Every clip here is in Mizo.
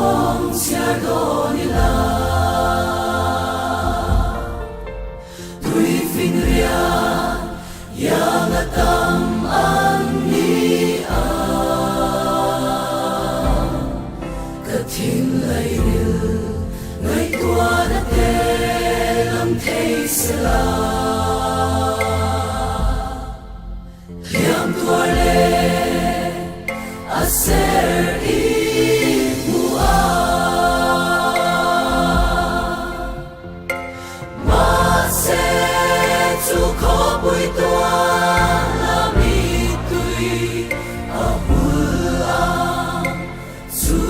zawng chhiar dawn ila. Tui finriat iang a tam an ni a. Ka thinlairil ngaihtuahna te lang thei sela. Hliam tuar leh a ser i hmu a. Mahse chu khawpui tual a mittui a hul a, chu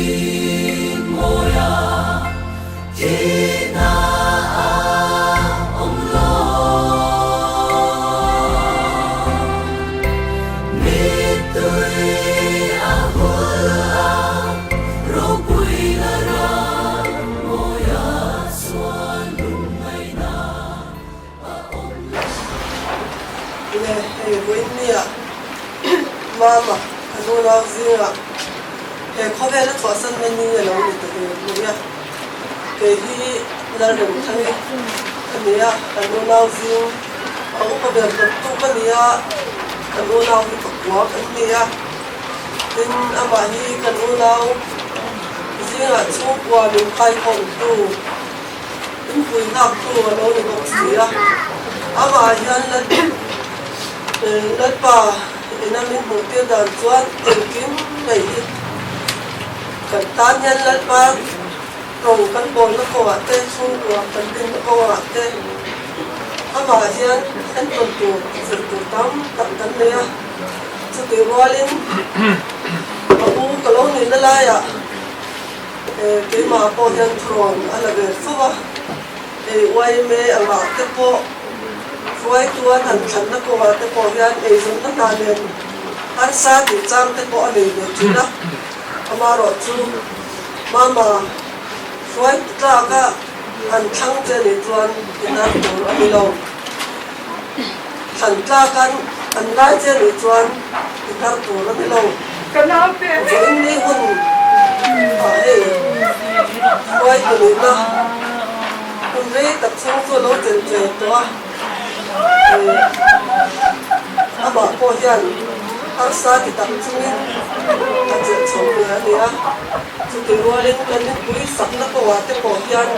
in mawi a thihna a awm lo. Mittui a hul a, ropui la ram mawia chuan lungngaihna a awm lo. Le hei vawiinnia Mama ka nunau zingah he khawvel a chhuahsan na ni a lo ni ta ve mai a, kei hi Lalremthangi ka ni a, ka nunau zing a upa ber dawttu ka ni a, ka nunau hi pakua kan ni a, tin amah hi ka nunau zingah chhungkua min kaikhawmtu Inpui nghaktu a lo ni bawk si a, amah hian Lalpa ina min hmuh tir dan chuan engkim mai hi kan tan hian Lalpa rawng kan bawlna kawngah te, chhungkua kan dinna kawngah te amah hian entawn tur, zir tur tam tak kan nei a. Chutih rualin a u ka lo nihna laiah Keimah pawh hian thurawn a la ve fo a, hei yma angah te pawh hruaitu an han thlanna kawngah te pawh hian eizawnna hna nen harsa tih chang te pawh a nei ve thin a, amaherawhchu mama hruaitu tlaka an thlang che nih chuan i hnar tur a ni lo, thlan tlaka an ngai che nih chuan i hnar tur a ni lo. Vawiinni hun ah hei hruaitu nihna hun rei tak chhung chu a lo chen ve tawh a, amah pawh hian harsa ti tak chungin a chelh chho ve a ni a, chutih rualin kan mipui sakna kawngah te pawh hian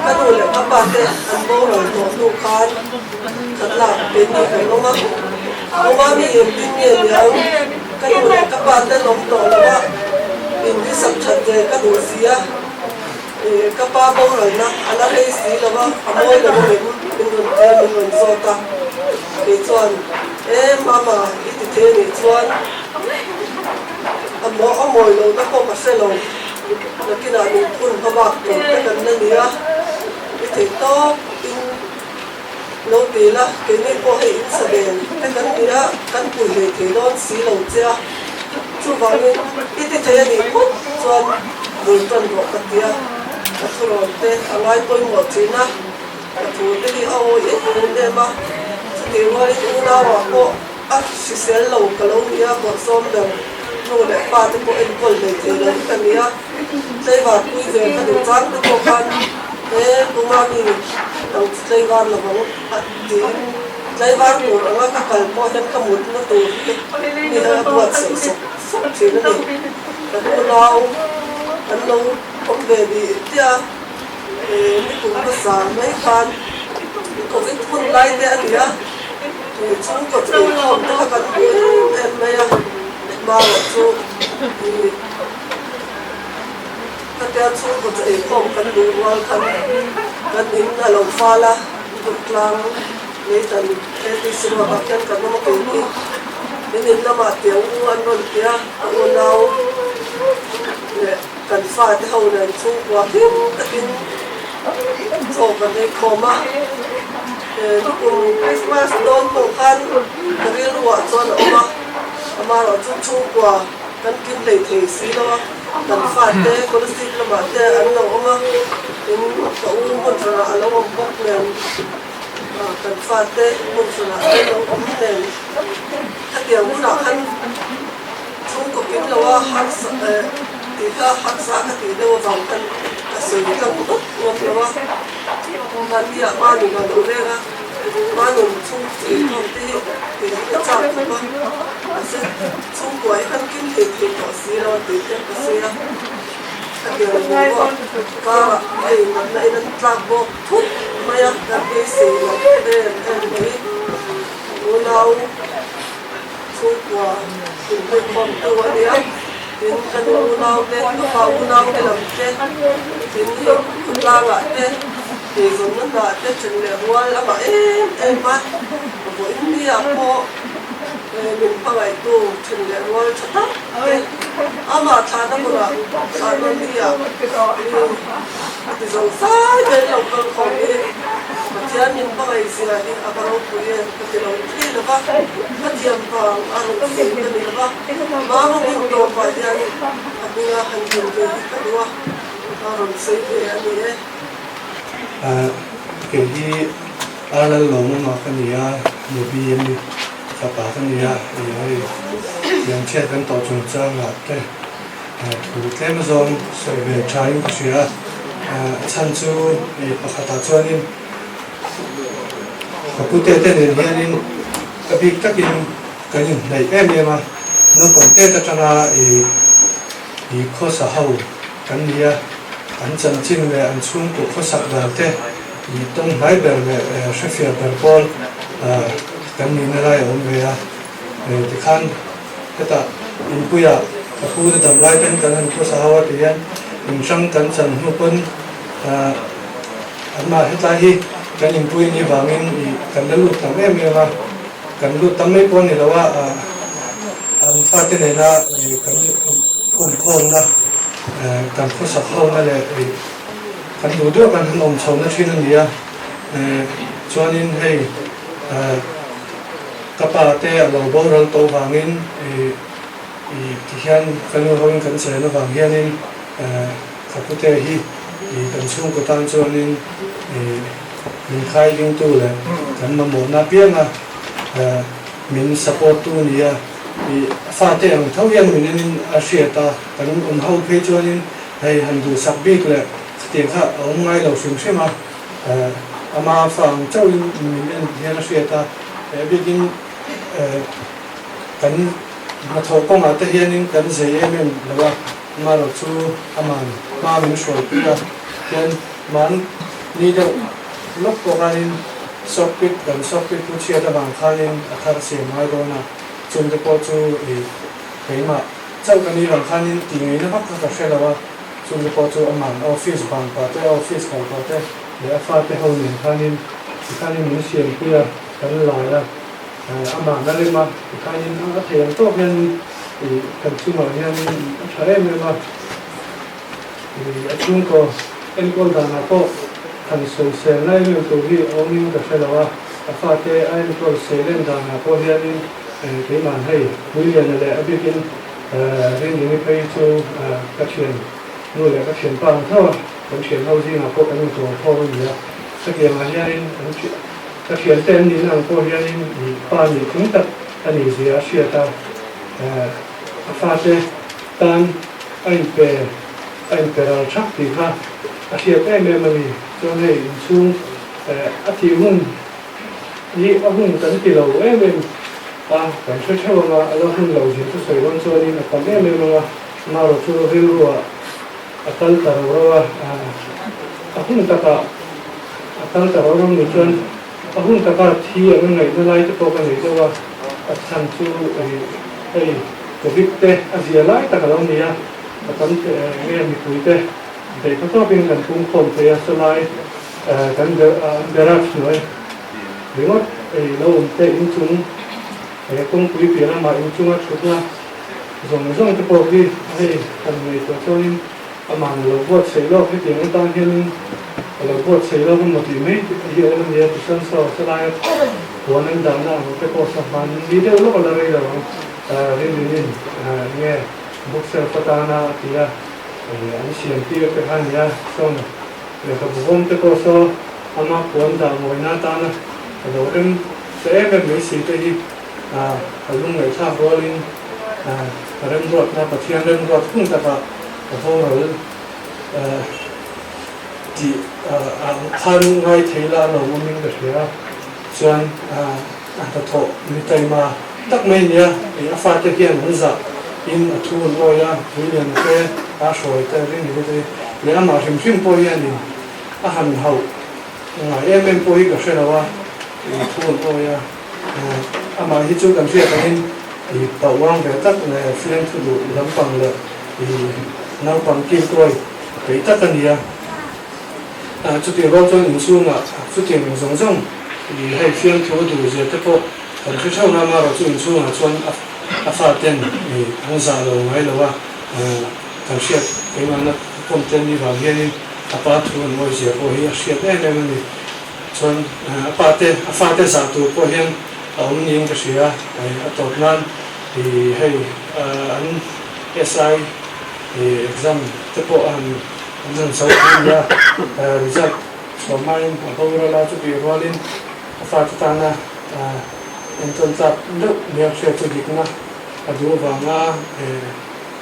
ka nu leh ka pa te an boral tawh hnu khan khat lak keini kan awm a, awma mi engtin nge niang ka nu leh ka pa te an awm tawh lo a, in hi sak that ve ka duh si a, ka pa boralna a la rei si lo a, a mawi lo a min min rawn tia min rawn zawt a, kei chuan e mama i ti thei anih chuan a mawi lohna pawh ka hre lo. Nakinah min phun hma bak tur te kan la ni a, i theih tawp in lo ti la, keini pawh hei in sa ven te kan ni a, kan pui hlei thei dawn si lo che a, chuvangin i ti thei a nih phawt chuan bul tan rawh ka ti a, ka thurawn te a ngai pawimawh thin a, ka thu te hi a awi em em a, chutih rualin unauah pawh A hrisel lo ka lo ni a, bawrhsawm ber nu leh pa te pawh enkawl hlei thei lo ka ni a, tlaivar pui ve ka duh chang te pawh khan he kuma mi lo chu tlaivar lo vang a tiin tlaivar tur anga ka kal pawh hian ka mutna tur hi mi hi a buatsaih sawk sawk thin a ni. Kan unau kan lo awm ve dih tia nikum hmasa mai khan Covid hun lai te a ni a. Chhungkaw chu inkhawm te kha kan hmu em em mai a, hmarawh chu khatia chhungkaw chu inkhawm kan duh rual khan kan in a lo fal a, Durtlang Leitan ATC ruakah khian kan awm a keini in in lamah tiang u an rawn ti a, a unau leh kan fate ho nen chhungkua hlim takin chaw kan eikhawm a. Kum Christmas dawn pawh khan ka rilruah chuan a awm a, amaherawh chu chhungkua kan kim hlei thei si lo a, kan fate scholarship lamah te an lo awm a, tin ka u hmun hranah a lo awm bawk nen, kan fate hmun hranah te an lo awm nen, khatiang hunah khan chhungkaw kim lo a, harsa tih kha harsa ka tih deuh avang khan ka sawi tlang vak ngam lo a. Mahniah Manun a lo leng a, Manun chhung inkhawm te hi tih hi ka chak khawp a, mahse chhungkua hi kan kim thei thei tawh si lo a tih te ka sawi a. Khatiang boruak karah hei natna in an tlak bawk thut mai a, kan beisei loh em em mai. Unau chhungkua inhuikhawm tu a nia, tin ka nu unau te, ka fa unau te lam te, tin hei khawtlangah te, eizawnna hnah te then leh rual a ngah em em a, vawiin ni ah pawh min hmangaihtu then leh rual tha tak te, amah thlahna hmunah thlahna ni ah mi a ti zo zai ber lo kal khawm hi Pathian min hmangaih zia hi a va ropui em ka ti lo thei lo va, ka thiam vang a rawn sawi ka ni lo va, Mangawmin tawpah hian a hminga han din ve hi ka duh a, a rawn sawi ve a ni e. Kei hi Arlal Lawmawma ka ni a, Nubi a ni, fapa ka ni a, hei thiamchhiat kan tawh chungchangah te Thu tlem azawng sawi ve thain ka hria a, a chhan chu pakhatah chuanin ka pute te nen hianin ka bik takin kan inhnaih em em a, naupang tet atanga ih khawsa ho kan ni a, an chanchin leh an chhungkaw khawsak dan te ih tawng hnai ber leh hrefiah ber pawl kan nihna lai a awm ve a, tikhan. Hetah inpuia ka pu te dam lai ten kan han khawsa ho a ti hian in hrang kan chan hnu pawn anmah hetlai hi kan inpui ni vangin ih kan la lut tam em em a, kan lut tam mai pawh a ni lo a, an fate nena kan awmkhawmna kan khawsak hona leh ih kan duh duh a kan han awm chhohna thin a ni a, chuanin hei. Ka pa te a lo boral tawh vangin ih tihian ka nu hoin kan chen avang hianin ka pute hi ih kan chhungkaw tan chuanin ih min khai dingtu leh kan mamawhna apianga min support tu nia ih fate ang tho hian min enin a hriat a, kan awm ho phei chuanin hei han duhsak bik leh khatiang kha a awm ngai lo hrim hrim a. Ama fa ang chauhin min en hian a hriat a, he bikin kan hnathawh kawngah te hianin kan zei em em lo a, amaherawh chu aman hma min hruaipui a, hian man ni deuh lawk pawh khanin sockpit kan sockpit chu chhiat avang khanin a thar siam ngai dawn a, chungte pawh chu ih keimah chauh ka nih vang khanin tih ngaihna vak kha ka hre lo a. Chumi pawh chu aman office bang pah te, office kal pah te leh a fate ho nen khanin tikhanin min siampui a, kan lai a, aman a rem a, tikhanin a thei ang tawk hian ih kan chungah hianin a tha em em a, ih a chhungkaw enkawl danah pawh han sawisel na em em tur hi a awmin ka hre lo a, a fate a enkawl seilen danah pawh hianin keimah hei Puiliana leh a bikin Rinlini phei chu ka thian nu leh ka thianpa ang tho a, kan thian ho zingah pawh kan intuam khawm a ni a. Hetiangah hianin an ka thiante an nihna ang pawh hianin ih pa nih tling tak a nih zia a hriat a, a fate tan a inpe a inpe ral thak tih kha a hriat em em a ni. Chuan hei inchhung a tih hun Hi a hun kan ti lo em em a, kan hre theuh ang a, a la hun lo zir chu sawi dawn chuanin a tam em em ang a, amaherawh chu rilruah a kal ta ro ro a, a hun takah a kal ta ro ro ni chuan a hun taka thi ang a ngaihna lai te pawh ka nei deuh a, a chhan chu hei Covid te a zia lai tak a lo ni a, a tam nge mipui te beih khaw tawpin kan pungkhawm thei a, sawlai Kan garage hnuai ringawt ei lo awm te inchung he kawngpui piah lamah inchunga thutna zawng zawng te pawh hi hei han ngaihtuah chuanin amah lo buatsaih lawk hetiang atan hianin a lo buatsaih lawk emaw tih mai hi a awm a nia tichuan saw chulai puan an dahna ang te pawh saw hman ni deuh lawk a la rei lo ang rinrinin nge bookshelf atana a ti a an siam tir te kha a nia sawn Lehkhabu bawm te pawh saw ama puan dah mawina atana a lo rem che em em mai si te hi a lungngaih thlak rualin Remruatna Pathian remruat hun takah a boral tih ang khan ngai thei la a lo awmin ka hria. Chuan a hnathawh mi taima tak mai nia, a fate hian an zah in a thu an awi a, Tuilian te, a hruai te, ring te leh amah hrim hrim pawh hianin a han hauh ngai em em pawh hi ka hre lo a, thu an awi a, amah hi chu kan hriat angin i pa uang ve tak leh fiamthu duh lampang leh i naupang kilkawi peih tak a ni a. Chutih rual chuan inchhungah chutiang eng zawng zawng i hei fiamthu duh zia te pawh kan hre theuh na, amaherawh chu inchhungah chuan a fa ten i an zah lo ngai lo a, kan hriat keimahna kawm te ni vang hianin a pa thu an ngawi zia pawh hi a hriat em em a ni. Chuan a pa te a fa te zah tur pawh hian a awm niin ka hria, a tawp nan i hei an SI exam te pawh a han An han zo thei nia, result chhuah hmain a boral a, chutih rualin a fate tana entawn tlak deuh nia hriat chu dikna a duh avanga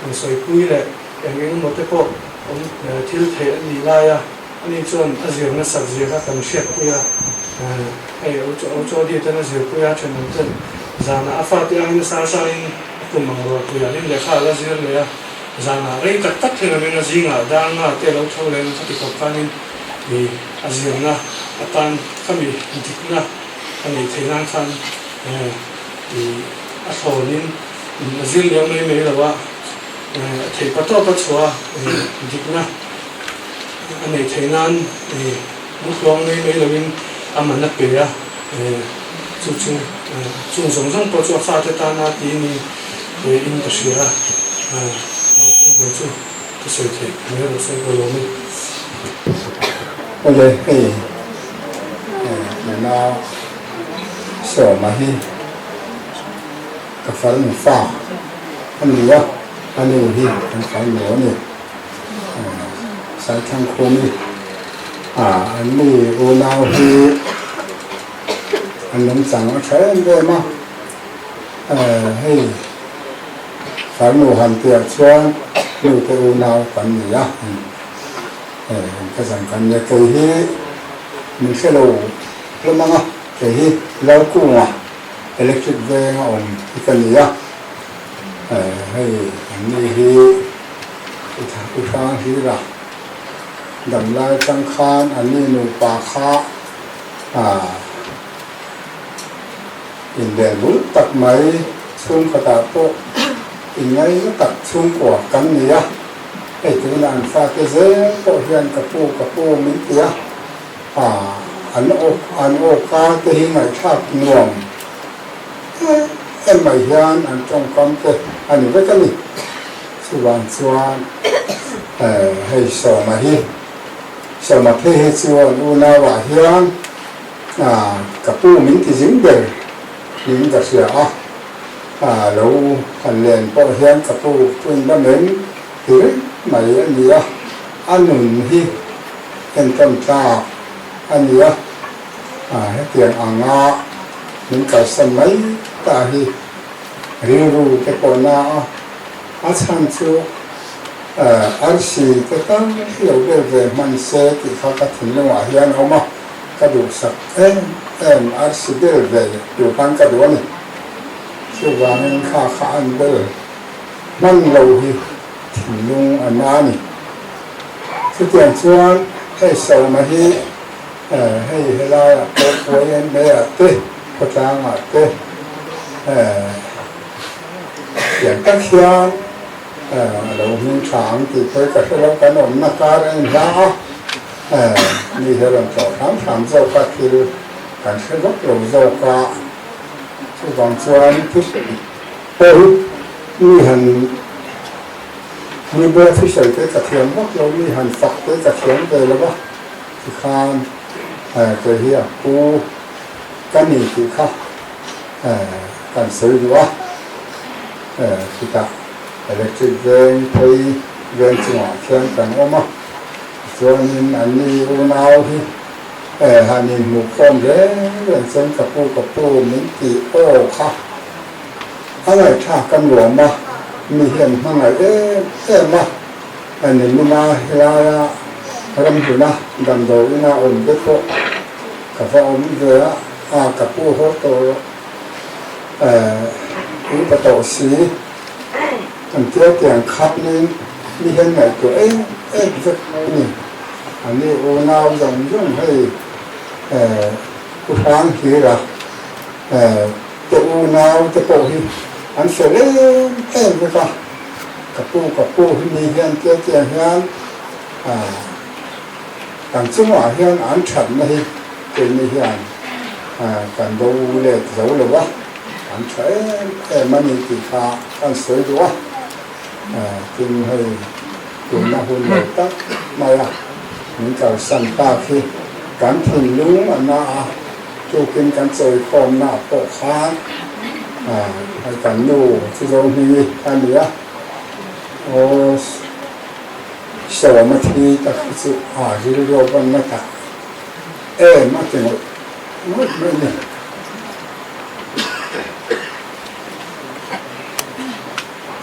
insawipui leh eng eng emaw te pawh awm thil theih a nih laia ani chuan a zir nasat zia kha kan hriatpui a, hei Ochodi ten a zirpui a, thenawm ten zanah a fate angin sa sain a kum ang rualpuiah hian lehkha a la zir leh a. Zanah rei tak tak thil awmin a zingah darna te lo tho leh nasa ti khawp khanin i a zirna atan khami dikna a neih theih nan khan i a thlawnin a zir liam mai mai lo a, a theih pa tawp a chhuah a dikna a neih theih nan i mutluang mai mai loin a man a pe a, chu chu chung zawng zawng pawh chu a fate tana tiin in ka hria a, chung zawng chu ka sawi theih mai rawh se ka lawm e. Awle hei nuna Sawma hi ka farnu fa a ni a, a nu hi kan farnu a ni. Saithangkhumi an ni unau hi an nungchang a tha em em a. Hei farnu han tihah chuan hnute unau kan ni a, ka zan kan nia. Kei hi min hre lo hlawm ang a, kei hi Lalkunga electric venga awm hi ka ni a, hei an ni hi U Hranghlira damlai atang khan an ni nupa kha Inbel bul tak mai chhungkhatah pawh inngaina tak chhungkua kan ni a, hei tunah an fate zel pawh hian ka pu ka pu min ti a, an aw an aw ka te hi ngaihthlak nuam em em mai hian an tawngkam te a ni vek a ni. Chuvang chuan hei Sawma hi Sawma phei hi chuan unauah hian Ka pu min ti zing ber niin ka hria a, lo han len pawh hian ka pu pawhin la meng ti reng mai a ni a, a nun hi entawn tlak a ni a, hetiang anga min kalsan mai ta hi rilru te pawh na a, a chhan chu arsi te tal hi lo vel ve hman se tih kha ka thinlungah hian a awm a. Ka duhsak em em arsi bel ve tur khan ka duh a ni. Chuvangin kha kha an bel hman lo hi thinlung a na a ni. Chutiang chuan hei Sawma hi hei helaiah pawh YMA ah te khawtlangah te tiang tak hian a lo hming tha ang tih pawh hi ka hre lo, kan awmna kar a inhla a. Mi hi rawn tlawh hram hram zawk a, thil kan hre vak lo zawk a, chuvang chuan thil pawh hi mi han mi bula thu sawi te ka thiam vak lo, mi han fak te ka thiam ve lo va, tikhan kei hi a pu ka ni tih kha kan sawi duh a, chutah electric veng phei veng chungah khian kan awm a. Chuanin an ni unau hi han inhmuh khawm reng reng chuan ka pu ka pu min tih aw kha a ngaihthlak a nuam a. Mi hi an hmangaih em em a, a nimina helaia ramhluna damdawiina awm te pawh ka va awm ve a, a ka pu haw tawh rawh eh upa tawh si an tia tiang khanin mi hian ngaihtuah em em vek mai a ni. Ani unau zawng zawng hei eh Pu Hranghlira eh te unau te pawh hi an fel em em vek a, ka pu ka pu hi mi hian tia tiang hian ah kan chungah hian an thatna hi keini hian ah kan bo let zo lo a, an tha em em a ni tih kha kan sawi duh a, ah tin hei tunna hun lo tak mai a min kalsan tak hi kan thinlung a na a. Tukin kan chawikhawmna pawh khan hei kan nu chu zo hming a ni a, aw sawma thi tak hi chu a rilru a ban na tak em a ti ngawih ngawih mai a ni.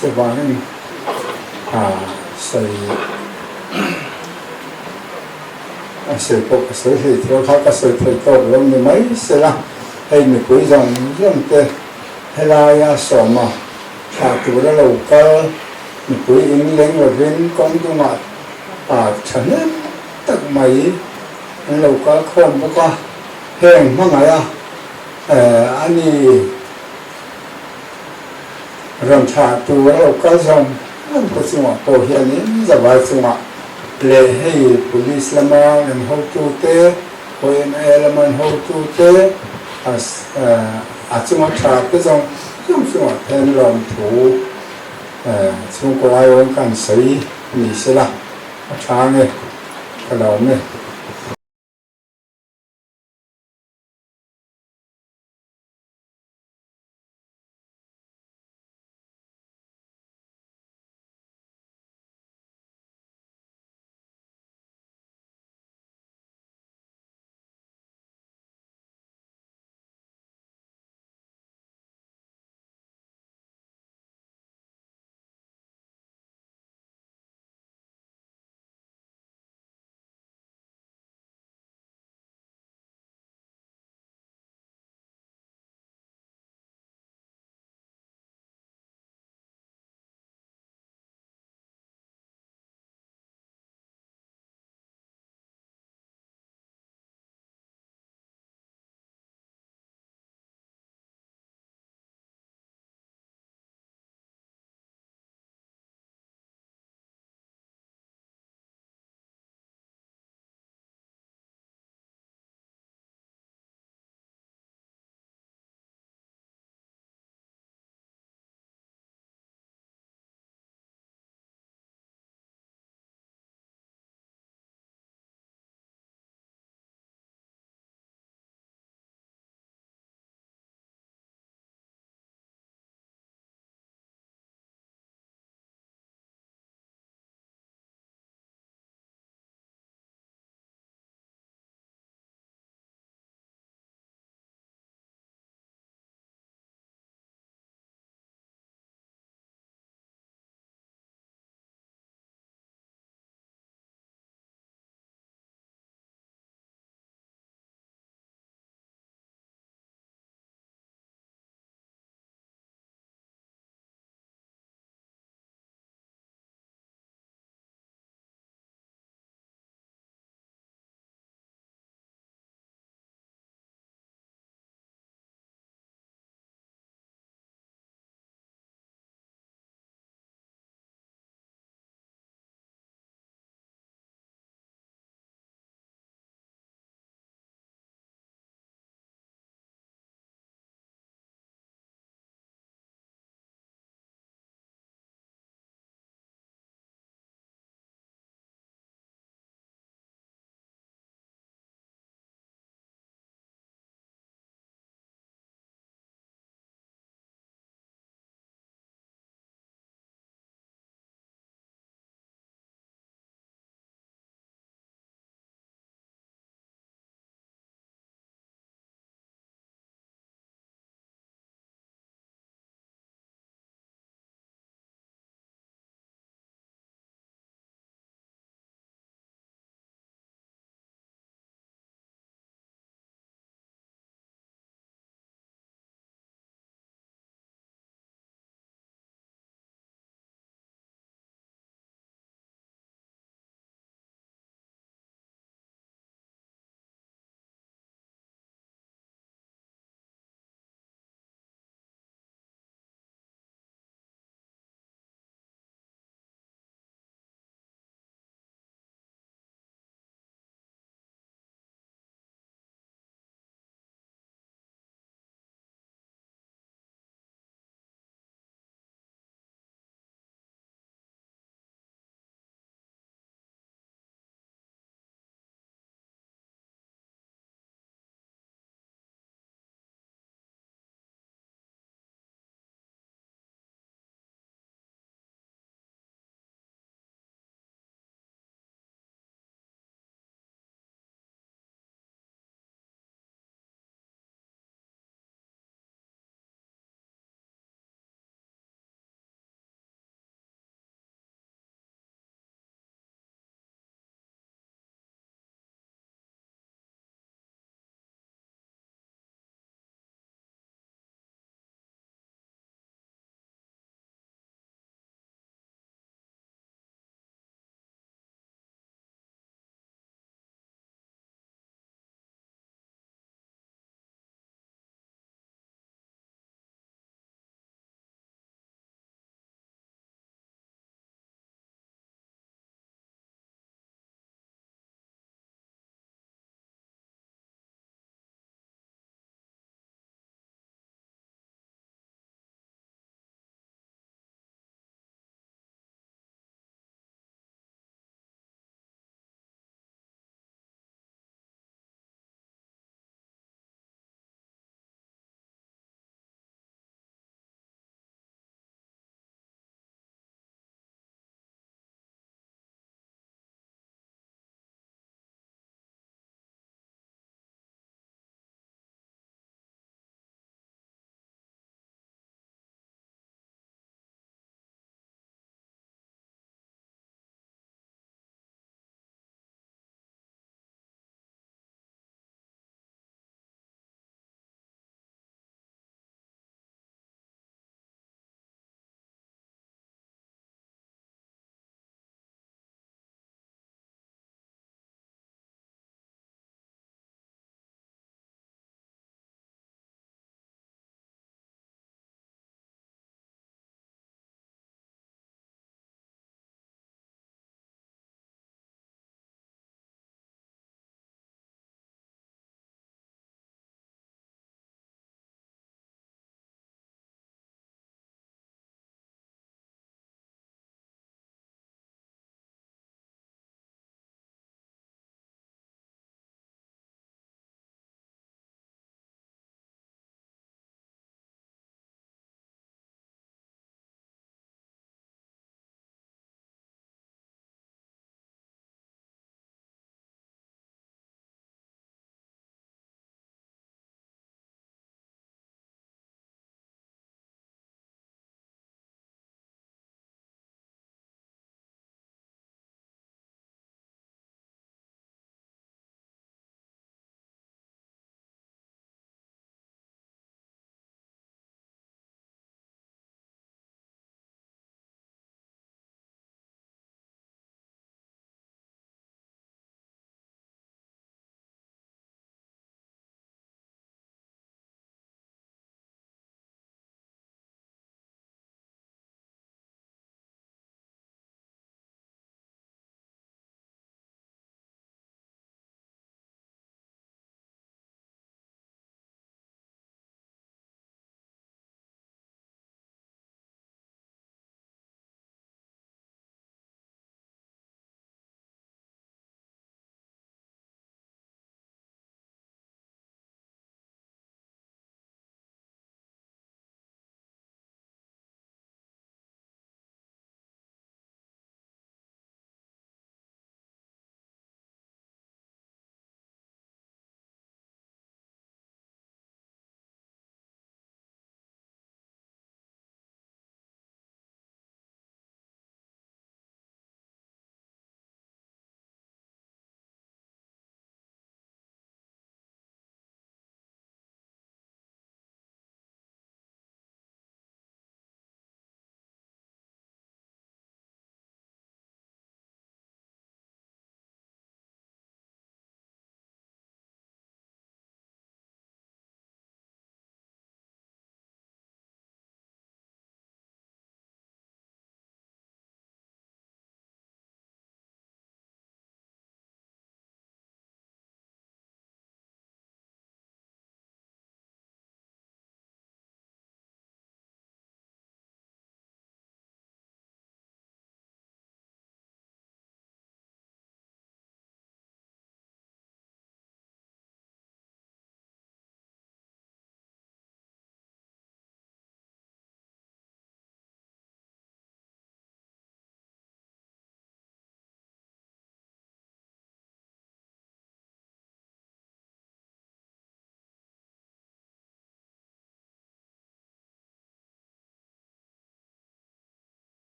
Chuvangin a sawi. A sawi pawh ka sawi hlei thei kha ka sawi thei tawk lo ni mai sela, hei mipui zawng zawng te helaia sawma thlah tura lo kal mipui in leng lovin kawng dungah ah thahnem tak mai an lo kal khawm bawk a, heng hmangaih a a ni rawn thlah tura lo kal zawng zawng te chungah pawh hianin zavai chungah leh hei police lama an hotute, YMA lama an hotute, a chunga tha te zawng zawng chungah hian lawmthu chhungkaw aiawm kan sawi ni sela a tha nge ka lawm e.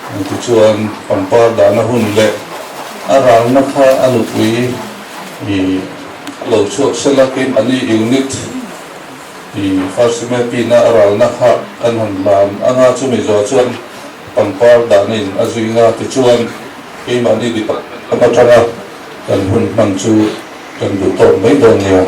Tichuan pangpar dahna hun leh a ralna kha a nupui i lo chhuak sela keimahni unit i first pin a ralna kha kan han lam anga chumi zawh chuan pangpar dahna in a zui nga tichuan keimahni department atanga kan hun hman chu kan duh tawk mai dawn nia.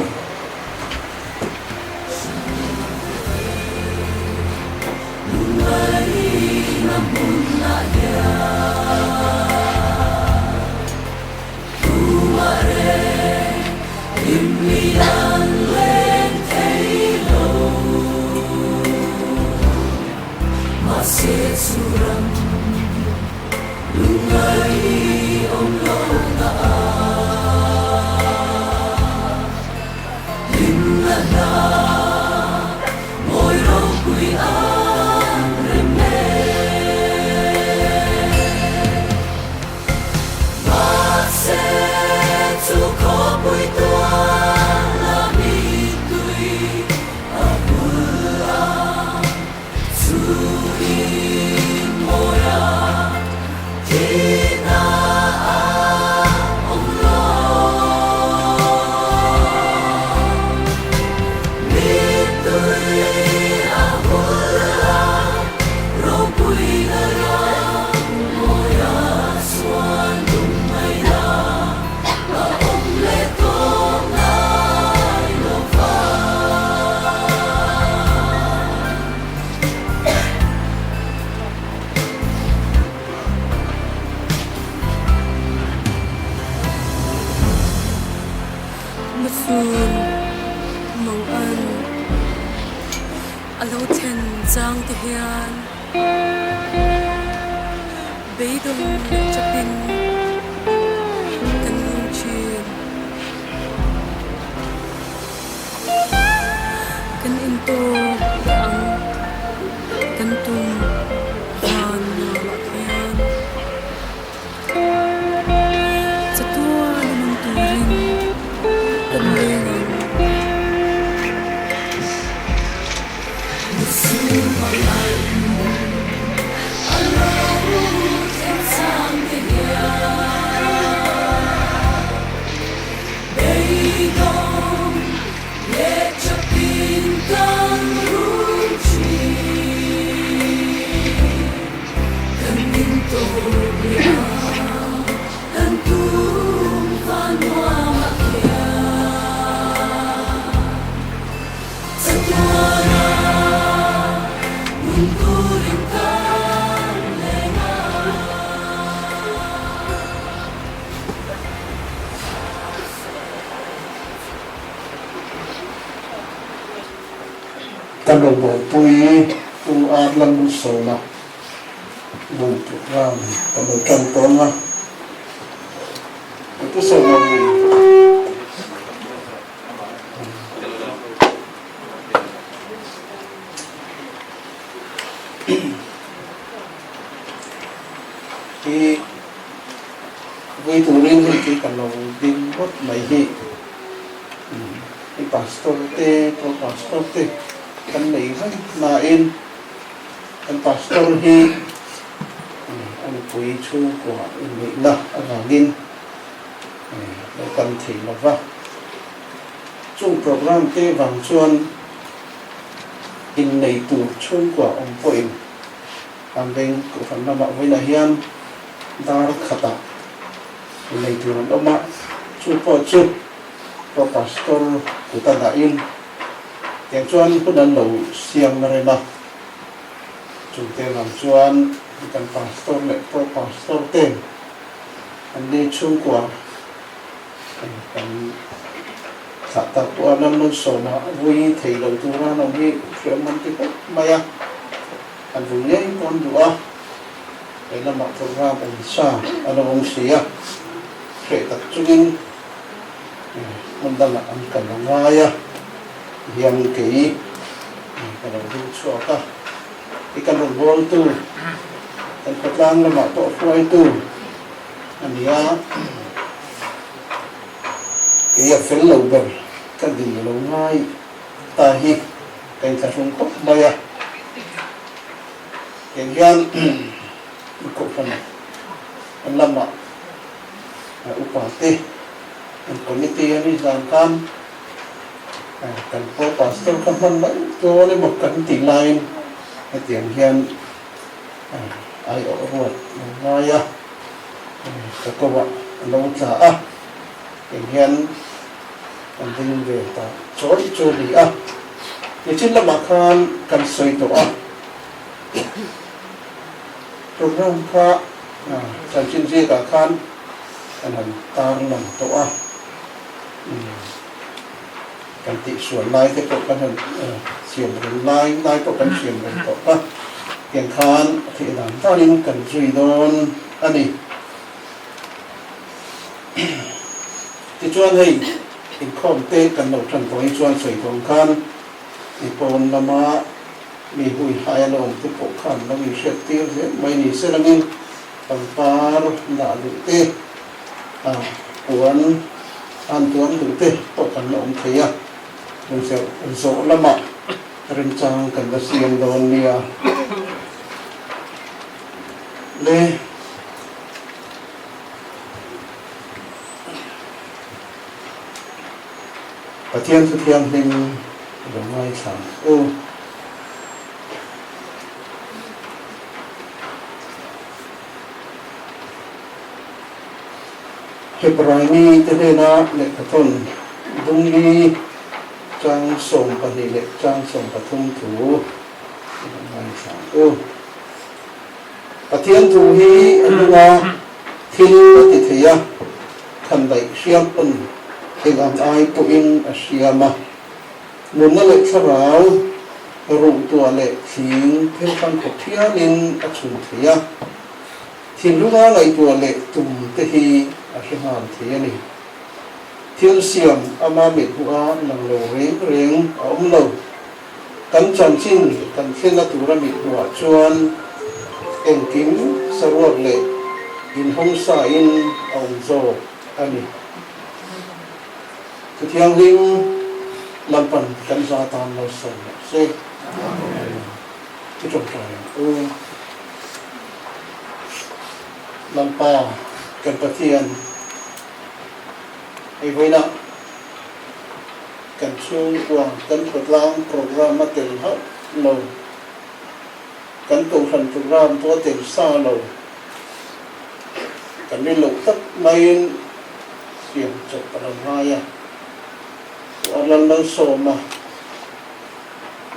Lusun Mangan a lo thlen chang te hian beidawng leh chapin kan lung thin. Kan intawk leh ang kan tum van nuamah khian chatuan a nung turin kan leng ang. Kan rawngbawlpui Pu Ar Lalmunsawma vui program kan lo tan tawng a, Pu Sawma vui. Hi vui turin hei khi ka lo ding ngawt mai hi i pastor te pro pastor te kan nei reng nain kan pastor hi a nupui chhungkua inneihna avangin lo kan thei lova chung program te vang chuan innei tur chhungkua awm pawhin An veng kohhran lamah vawiinah hian dar khatah innei tur an awm a, chu pawh chu Pro Pastor kuta dahin tiang chuan hun an lo siam rem a, chungte vang chuan kan Pastor leh Pro Pastor ten an ni chhungkua kan thlah tak pawh a Lalmalsawma vui thei lo tura an awm hi hriam an ti khawp mai a. An vun ngei pawn duh a, he lamah program awm sa a lo awm si a, hreh tak chungin hmun dangah an kal a ngai a, hian kei ka lo ding chhuak a, i kan rawn bawltu, kan khawtlang lamah pawh hruaitu a ni a, kei a fel lo ber ka din lo ngai ta hi. Ka inthlahrung khawp mai a, tiang hian Kohhran lamah upa te an committee a ni zan khan kan pro pastor kha hman mai dawn emaw kan tih laiin hetiang hian aiawh ruat lo ngai a, ka kawah a lo tla a, eng hian kan ding ve ta chawi chu a ni a. Nichin lamah khan kan sawi tawh a. Program kha chanchin ziakah khan kan han tar lang tawh a, kan tihsual lai te pawh kan han siam reng lai lai pawh kan siam reng tawh a, tiang khan a theih dan danin kan zui dawn a ni. Tichuan hei inkhawm te kan lo tan tawh hi chuan sawi tawh ang khan mi pawn lama Mi hui hai a la awm te pawh khan lo inhriat tir zel mai ni se langin pangpar dah duh te, puan han tuam duh te pawh kan la awm thei a, tunserh zawh lamah remchang kan la siam dawn nia le. Pathian thu thianghlim lo ngaithla ang u. Hebrai mite hnena lehkhathawn Dungli chang 12 leh chang 13 thu lo ngaithla ang u. Pathian thu hi a hnunga thil a ti thei a, khandaih hriam pawn eng ang ai pawhin a hriam a. Nunna leh thlarau ruhtuah leh thing thil hrang khawp hialin a chhun thei a. Thinlunga ngaihtuah leh tum te hi a hre nghal thei a ni. Thil siam ama mithmuha lang lo reng reng a awm lo. Kan chanchin kan thlenna tura mithmuhah chuan engkim saruak leh inhawngsain a awm zawk a ni. Thuthianghlim lampan kan za tan lo sawi rawh se. Amen. I tawngtai ang u. Lampa kan Pathian, hei vawiinah Kan chhungkua, kan khawtlang program a tel hauh lo. Kan kohhran program pawh a tel sa lo. Kan rin loh tak maiin siam chawp a lo ngai a. Puan lal malsawm a,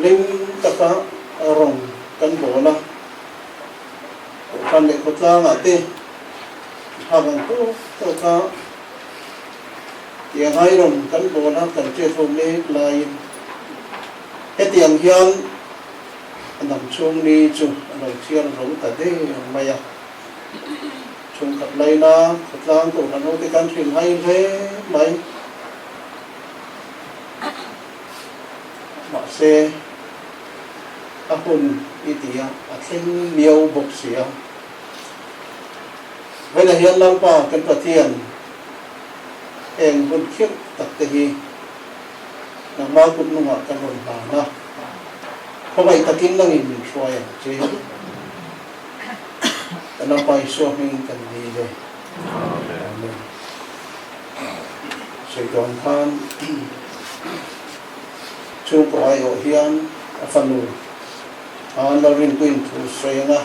hlim taka rawng kan bawl a. Kohhran leh khawtlangah te hak ang tawk tawk a. Tiang airon kan bawla kan chet ho mek laiin hetiang hian a dam chhung ni chu a lo chhiar zo ta der mai a. Chhungkhat laina khawtlang kohhran ho te kan hrilh hai hle mai. Mahse a hun i ti a, a thleng miau bawk si a. Vawiinah hian Lalpa kan Pathian eng hun khirh tak te hi nangmah kut nungah kan rawn hlan a, khawngaih takin nangin min hruai ang che. Kan Lalpa Isua hming kan ni le. Amen. Sawi dawn khan chhungkaw aiawh hian a fanu a Lalrinpuiin thu sawi anga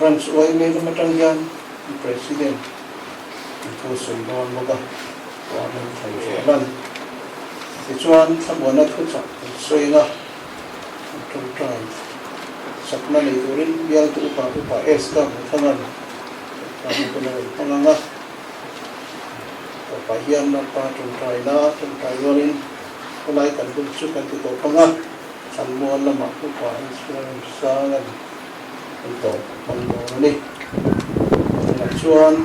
Branch uaimei lam atang hian President in thu sawi dawn bawk a, Puan thai ve a lan. Tichuan thlamuanna thuchak an sawi anga an tawngtai sakna nei turin bialtu upa upa Esther Muthangan tawngtaina hun a rawn hmang ang a. Tawpah hian Lalpa tawngtaina tawngtai rualin khawlai kan hun chu kan ti tawp ang a, thlanmual lamah upa Insurance Sangan Kan tawp hmang dawn a ni. Tunah chuan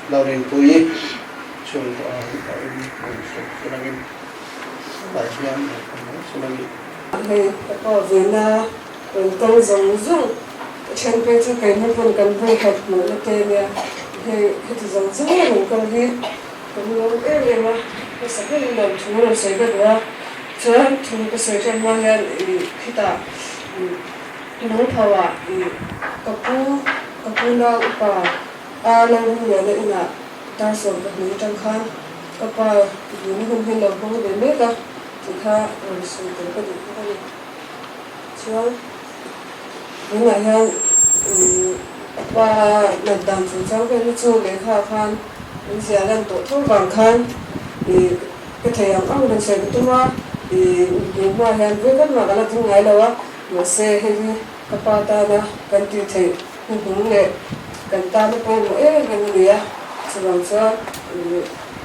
Laurinpuii chhungkaw ah hi a awm rawn sawi se langin tlai hian rawn awm mai se langin. Hei ka pa vawiina rawn kal zawng zawng ka then phei chu keini pawn kan vawi khat hmuhna te nia hei heti zawng zawng a rawn kal hi kan lawm em em a hmasa berin lawm thu rawn sawi ka duh a chuan thu ka sawi tan hma hian ih khitah. Lungpho-ah ih ka pu, ka pu nau upa Ar Lalrumliana inah dar 12 atang khan ka pa vuna hun hi lo hmang ve mek a tih kha rawn sawi tel ka duh bawk a ni. Chuan tunah hian ih ka pa nat dan chungchang vel hi chu lehkha khan min ziah lan tawh tho vang khan ih ka thei ang ang rawn sawi ka tum a, ih mipui hmaah hian vawi mah ka la ding ngai lo a. Mahse, hei hi ka pa tana kan tih theih hnuhnung leh kan tana pawimawh em em a ni a, chuvang chuan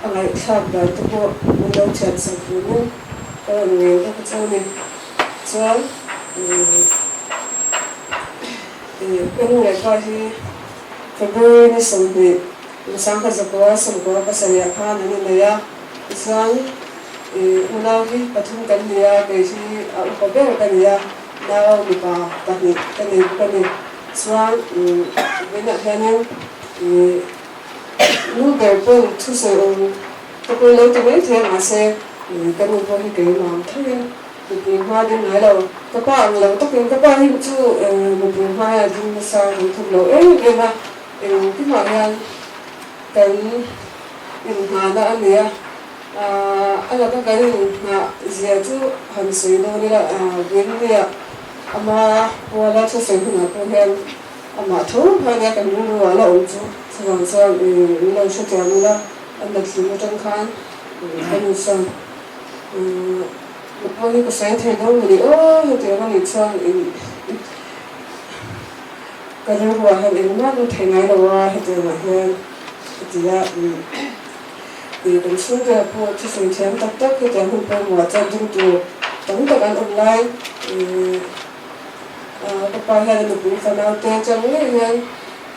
a ngaihthlak dan te pawh min lo thian sak turin ka rawn ngei bawk a chu a ni. Chuan ka nu leh pa hi February ni 20, 1997 khan an innei a, tichuan I unau hi pathum kan ni a, kei hi a upa ber ka ni a, nau mipa pahnih ka nei bawk a ni. Chuan vawiinah hianin i nu ber pawn thusawi awm ka pawi lo ti mai thei a, mahse ka nu pawh hi keimah ang thovin mipui hma ding ngai lo. Ka pa ang lo takin ka pa hi chu mipui hmaia ding nasa kan thawk lo em em a, engkimah hian kan inhnana a ni a. A laka kan inhnah zia chu han sawi dawn ila, Greenlee-ah ama puala thusawi hunah pawh hian amah tho kha nia kan rilru ah la awm chu. Chuvang chuan min lo hrethiam ila, a nathlum atang khan ka nu chuan Nupui hi ka sawi thei dawn mawni aw, hetiang a nih chuan ka rilru ah hian engmah lu thei ngai lo a, hetiang ah hian ka ti a. Ih kan chhungte ah pawh thusawi thiam tak tak hetiang hun pawimawh ah chuan ding tur tam tak an awm lai. Ih ka pa hian a nupui fanau te atang ngei hian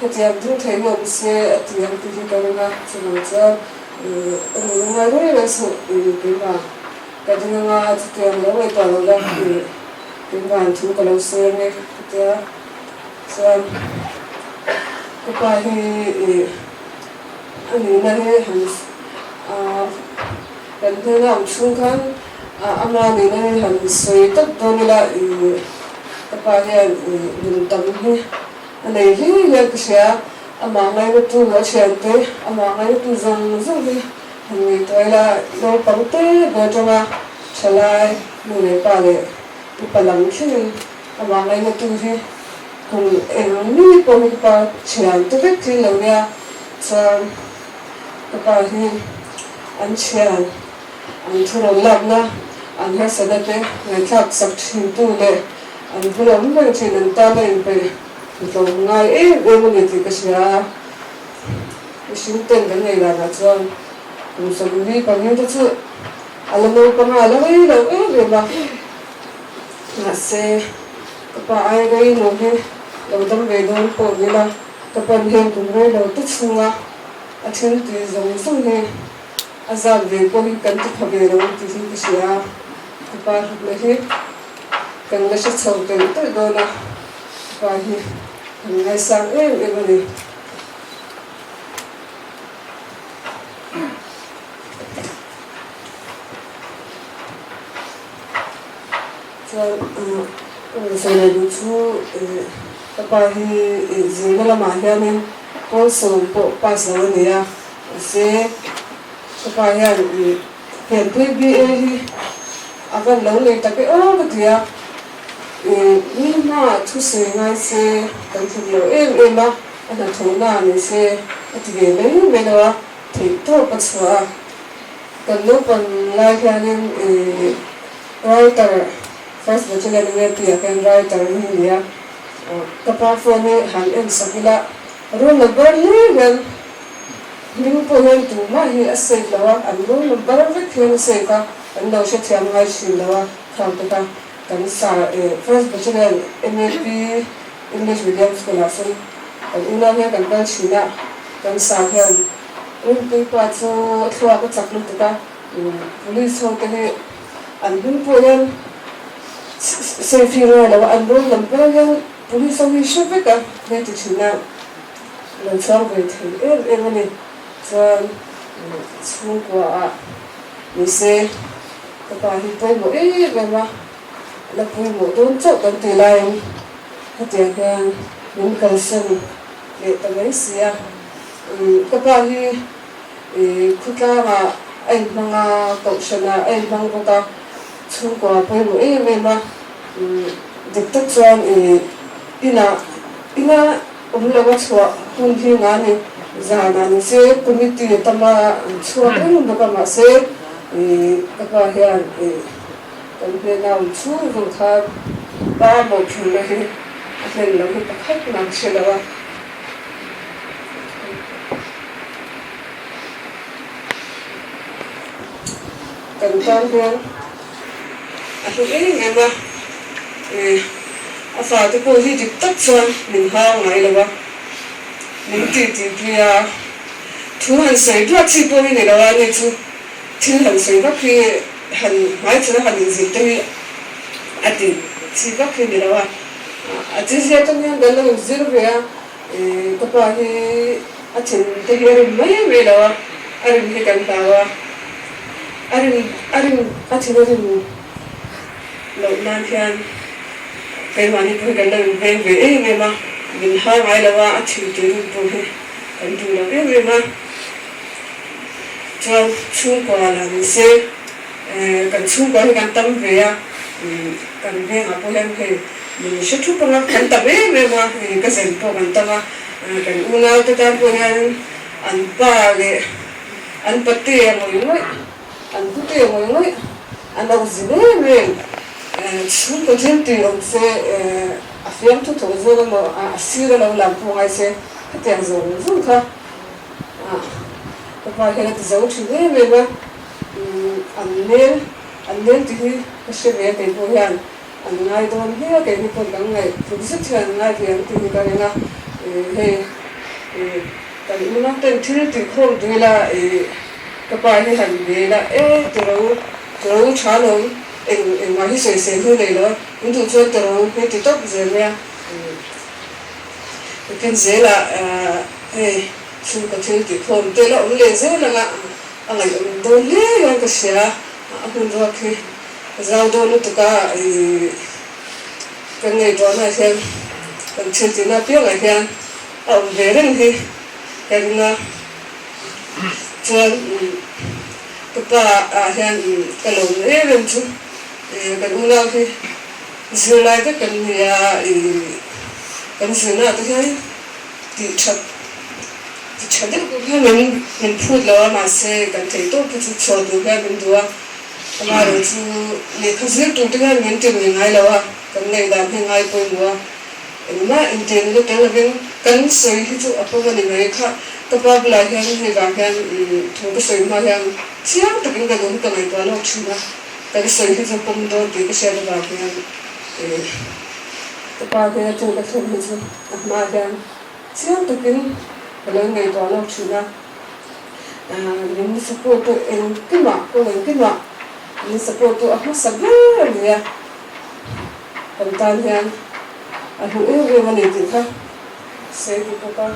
hetiang ding thei hi awm se a ti ang tih hi ka ring a, chuvang chuan ih a nu lungngai reng reng suh ih keimah ka ding anga chutiang lo ngaihtuah lo la ih keimah thu ka lo sawi ange hetia chuan ka pa hi ih A nihna hi han kan hnena awm chhung khan ama nihna hi han sawi tawp dawn ila ih ka pa hian ih nun tam hi a nei hle hian ka hria. Amah ngainatu a thiante, amah ngainatu zawng zawng hi han ngaihtuah ila naupang te ber atanga thalai nu leh pa leh upa lam thlengin amah ngainatu hi Kum eng mi pawh hi ka pa thian te vek thil lo nia, chuan ka pa hi an thian an thu rawn lakna an harsatna te ngaihthlak sak thin tu leh an bul awm reng thin an tan a inpeih hlawm ngai em em a ni tih ka hria a, mihring ten kan nei danah chuan kum 44 te chu a la naupang a, a la rei lo em em a, mahse. Ka pa ai rei lo hi lo dam ve dawn pawh ni la, ka pan hian kum rei lo te chhunga a thil tih zawng zawng hi a zat ve pawh hi kan ti pha ve lo ang tih hi ka hria a, ka pa hlutna hi kan la hre chho telh telh dawn a, ka pa hi kan ngaisang em em a ni. Chuan sawi leh duh chu ka pa hi zirna lamah hianin pawl sawm pawh pass lo a ni a, mahse ka pa hian pianpui BA hi a van lo nei tak e aw ka ti a, mi hmaah thusawi ngai se kan tluk lo em em a, a hnathawhna ni se a ti ve mai mai lo a, theihtawp a chhuah a, kan naupang lai hianin Writer, First Battalion UAP ah khian writer hi a ni a, ka pa phone hi han en sak ila roll number hle hian hming pawh hian tumah hi a save lo a, an roll number vek hian a save a, kan lo hrethiam ngai thin lo a, khang te kha kan sa First Battalion MAP English Medium School ah sawn kan unau hian kan kal thin a, kan sa hian Rinpui pa chu a thluak a chak lutuk a, Police ho te hi an hming pawh hian safe hi ngai lo a, an roll lam pawh hian police ho hi hre vek a, hei ti thin a lo chhuang ve thei em em a ni. Chuan chhungkua ah ni se ka pa hi pawimawh em em a, la pawimawh dawn chauh kan tih laiin. Hetiang hian min kalsan leh ta mai si a. Ka pa hi khawtlangah a inhmang a, kohhranah a inhmang bawk a, chhungkua pawimawh em em a. Dik tak chuan inah ina awm lo a chhuah hun hi nga ni zanah ni se committee tam a an chhuak reng bawk a mahse ka pa hian kan hnena awm chhung vang khan pa mawhphurhna hi a hlen lo hi pakhat nang hre lo a. Kan tan hian a hlu em em a, a fate pawh hi dik tak chuan min hau ngai lo a, min ti ti pui a, thu han sawi duat chi pawh hi ni lo a, ani chu thil han sawi vak hi han hmaichhan a han inzir te hi a ti chi vak hi ni lo a, a chizia atang hian kan lo inzir ve a, ka pa hi a thin te hi a rim mai mai lo a, a rim hi kan hlau a, a rim a rim a thin a rim loh nan hian keimahni pawh hi kan lo inveng ve em em a, min hau ngai lo a, a thin tui rim pawh hi kan duh lo em em a, chuan chhungkua lah ni se kan chhungkua hi kan tam ve a, kan vengah pawh hian hei min hre thup ang a, kan tam em em a, ka zen pawh kan tam a. Kan unau te tan pawh hian an pa leh an pate a ngawih ngawih, an pute a ngawih ngawih, an lo zin em em. Chhungkaw thil tih awm se a fiamthu thawh zawk emaw a sir a lo lam pawh ngai se hetiang zawng zawng kha ka pa hian a ti zo thin em em a. An nel an nel tih hi ka hre ve a kei pawh hian. An ngai dawn hle a, keini pawh kan ngaih tluk zet hian an ngai ve ang tih hi ka ring a, hei kan unau ten thil tih khawm duh ila ka pa hi han be ila e tiro tiro tha lawm eng engmah hi sawi sel hi nei lo a, in duh chuan tiro hei ti tawp zel mai a, kin zelah hei chhungkaw thil tih khawm te la awm leh zel ang a, a ngaihawm dawn hle hian ka hria a hmun ruak hi. Zau dawn lutuk a ih kan ngaihtuahna ah hian kan thil tihna apiangah hian a awm ve reng hi ka ring a, chuan ka pa ah hian ka lawm em em chu ih kan unau hi zirlai vek kan ni a ih kan zirna ah te hian tih that ti tha deuh hian min phut lo a mahse kan theih tawp hi chu chhuah tur hian min duh a. Amaherawh chu lehkha zir tur te hian min tirui ngai lo a, kan ngaihdan hi ngai pawimawh a, engmah intirna te tel lovin kan sawi hi chu a pawm a ni mai kha. Ka pa bulah hian hei vang hian thu ka sawi hma hian chiang takin ka duh hi ka ngaihtuah lawk thin a, kan sawi hi chu pawm dawn tih ka hriat avang hian ka pa hmel atang ka thlen hi chu a hma hian chiang takin ka lo ngaihtuah lawk thin a. Min support tu engkimah kawng engkimah min support tu a hmasa ber a ni a, kan tan hian a hlu em em a ni tih kha sawi duh bawk a.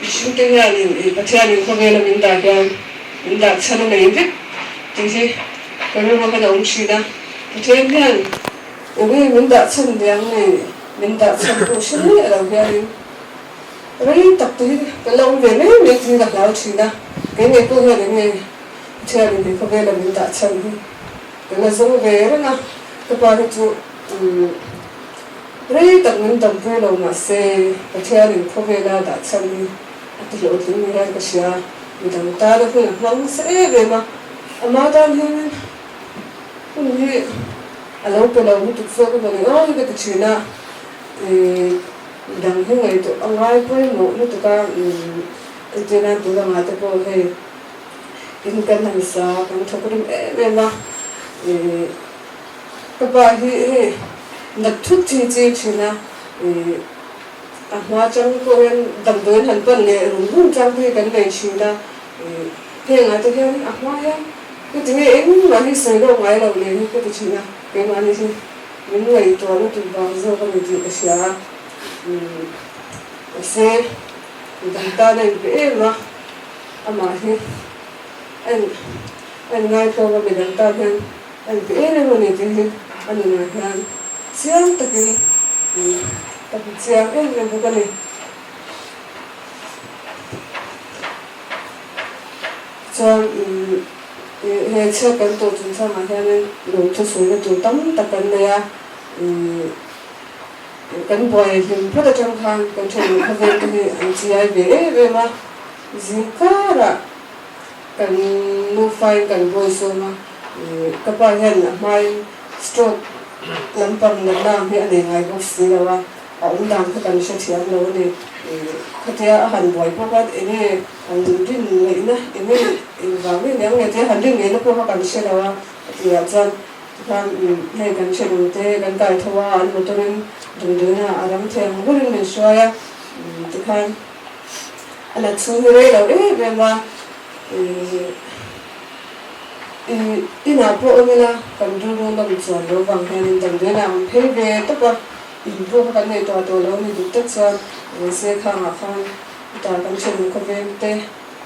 Mihringte hianin Pathianin khawvela min dah hian Min dah chhan a nei vek tih hi ka rilru khan a awm thin a, Pathian hian enge min dah chhan ve ang nei min dah chhan pawh hre mai a lo hianin rei tak te hi ka la awm ve mai mai tih hi ka hlau thin a, kei ngei pawh hian enge Pathianin he khawvela min dah chhan hi ka la zawng ve reng a, ka pa hi chu rei tak min dam ve lo mahse Pathianin khawvela dah chhan hi a ti hlawhtling ni hian ka hria. Midang tana hun a hmang nasa em em a, ama tan hianin hun hi a lo pe lo lutuk zawk emaw ni aw hi ka ti thin a, ih midang hi ngaihtuah a ngai pawimawh lutuk a, entir nan tuna ngah te pawh hei in kan han sa kan thawk rim em em a, ih ka pa hi hei nat thut chi chi thin a, ih. A hma chang pawh hian damdawiin han pan leh rum rum chang te hi kan nei thin a, hengah te hian a hma hian ka ti nge engmah hi sawi lawk ngai lo leh hi ka ti thin a, keimahni hi min ngaihtuah lutuk vang zawk a ni tih ka hria a, mahse. Midang tan a inpe em a, amah hi a in a inngaitawk a, midang tan hian a inpe em em a ni tih hi a nunah hian chiang takin ka hmu chiang em em bawk a ni. Chuan he chhiat kan tawh chungchangah hianin lungthu suihna tur tam tak kan nei a. Kan buai hlim phawt atang khan kan thenawm khawvel te hi an chiai ve em em a, zing karah kan nufain kan buai sawm a, ka pa hian a hmain stroke lampang natna ang hi a nei ngai bawk si lo a, a awm dan kha kan hrethiam lo a ni. Khatia a han buai pawh khan enge han rin ngaihna enge engvang nge niang nge tia han rin ngaihna pawh kha kan hre lo a, a tihah chuan Tikhan hei kan ṭhenawm te kan kai tho a, an motor in damdawiina a ram thei ang berin min hruai a, tikhan a la chhung hi rei lo em em a, ih inah pawh awm ila kan rilru nawm chuan lo vang hianin damdawiina ang phei ve tawp a, in pawh kha kan nei tawh tawh lo a ni duh tak chuan mahse khangah khan chutah kan ṭhenawm khawveng te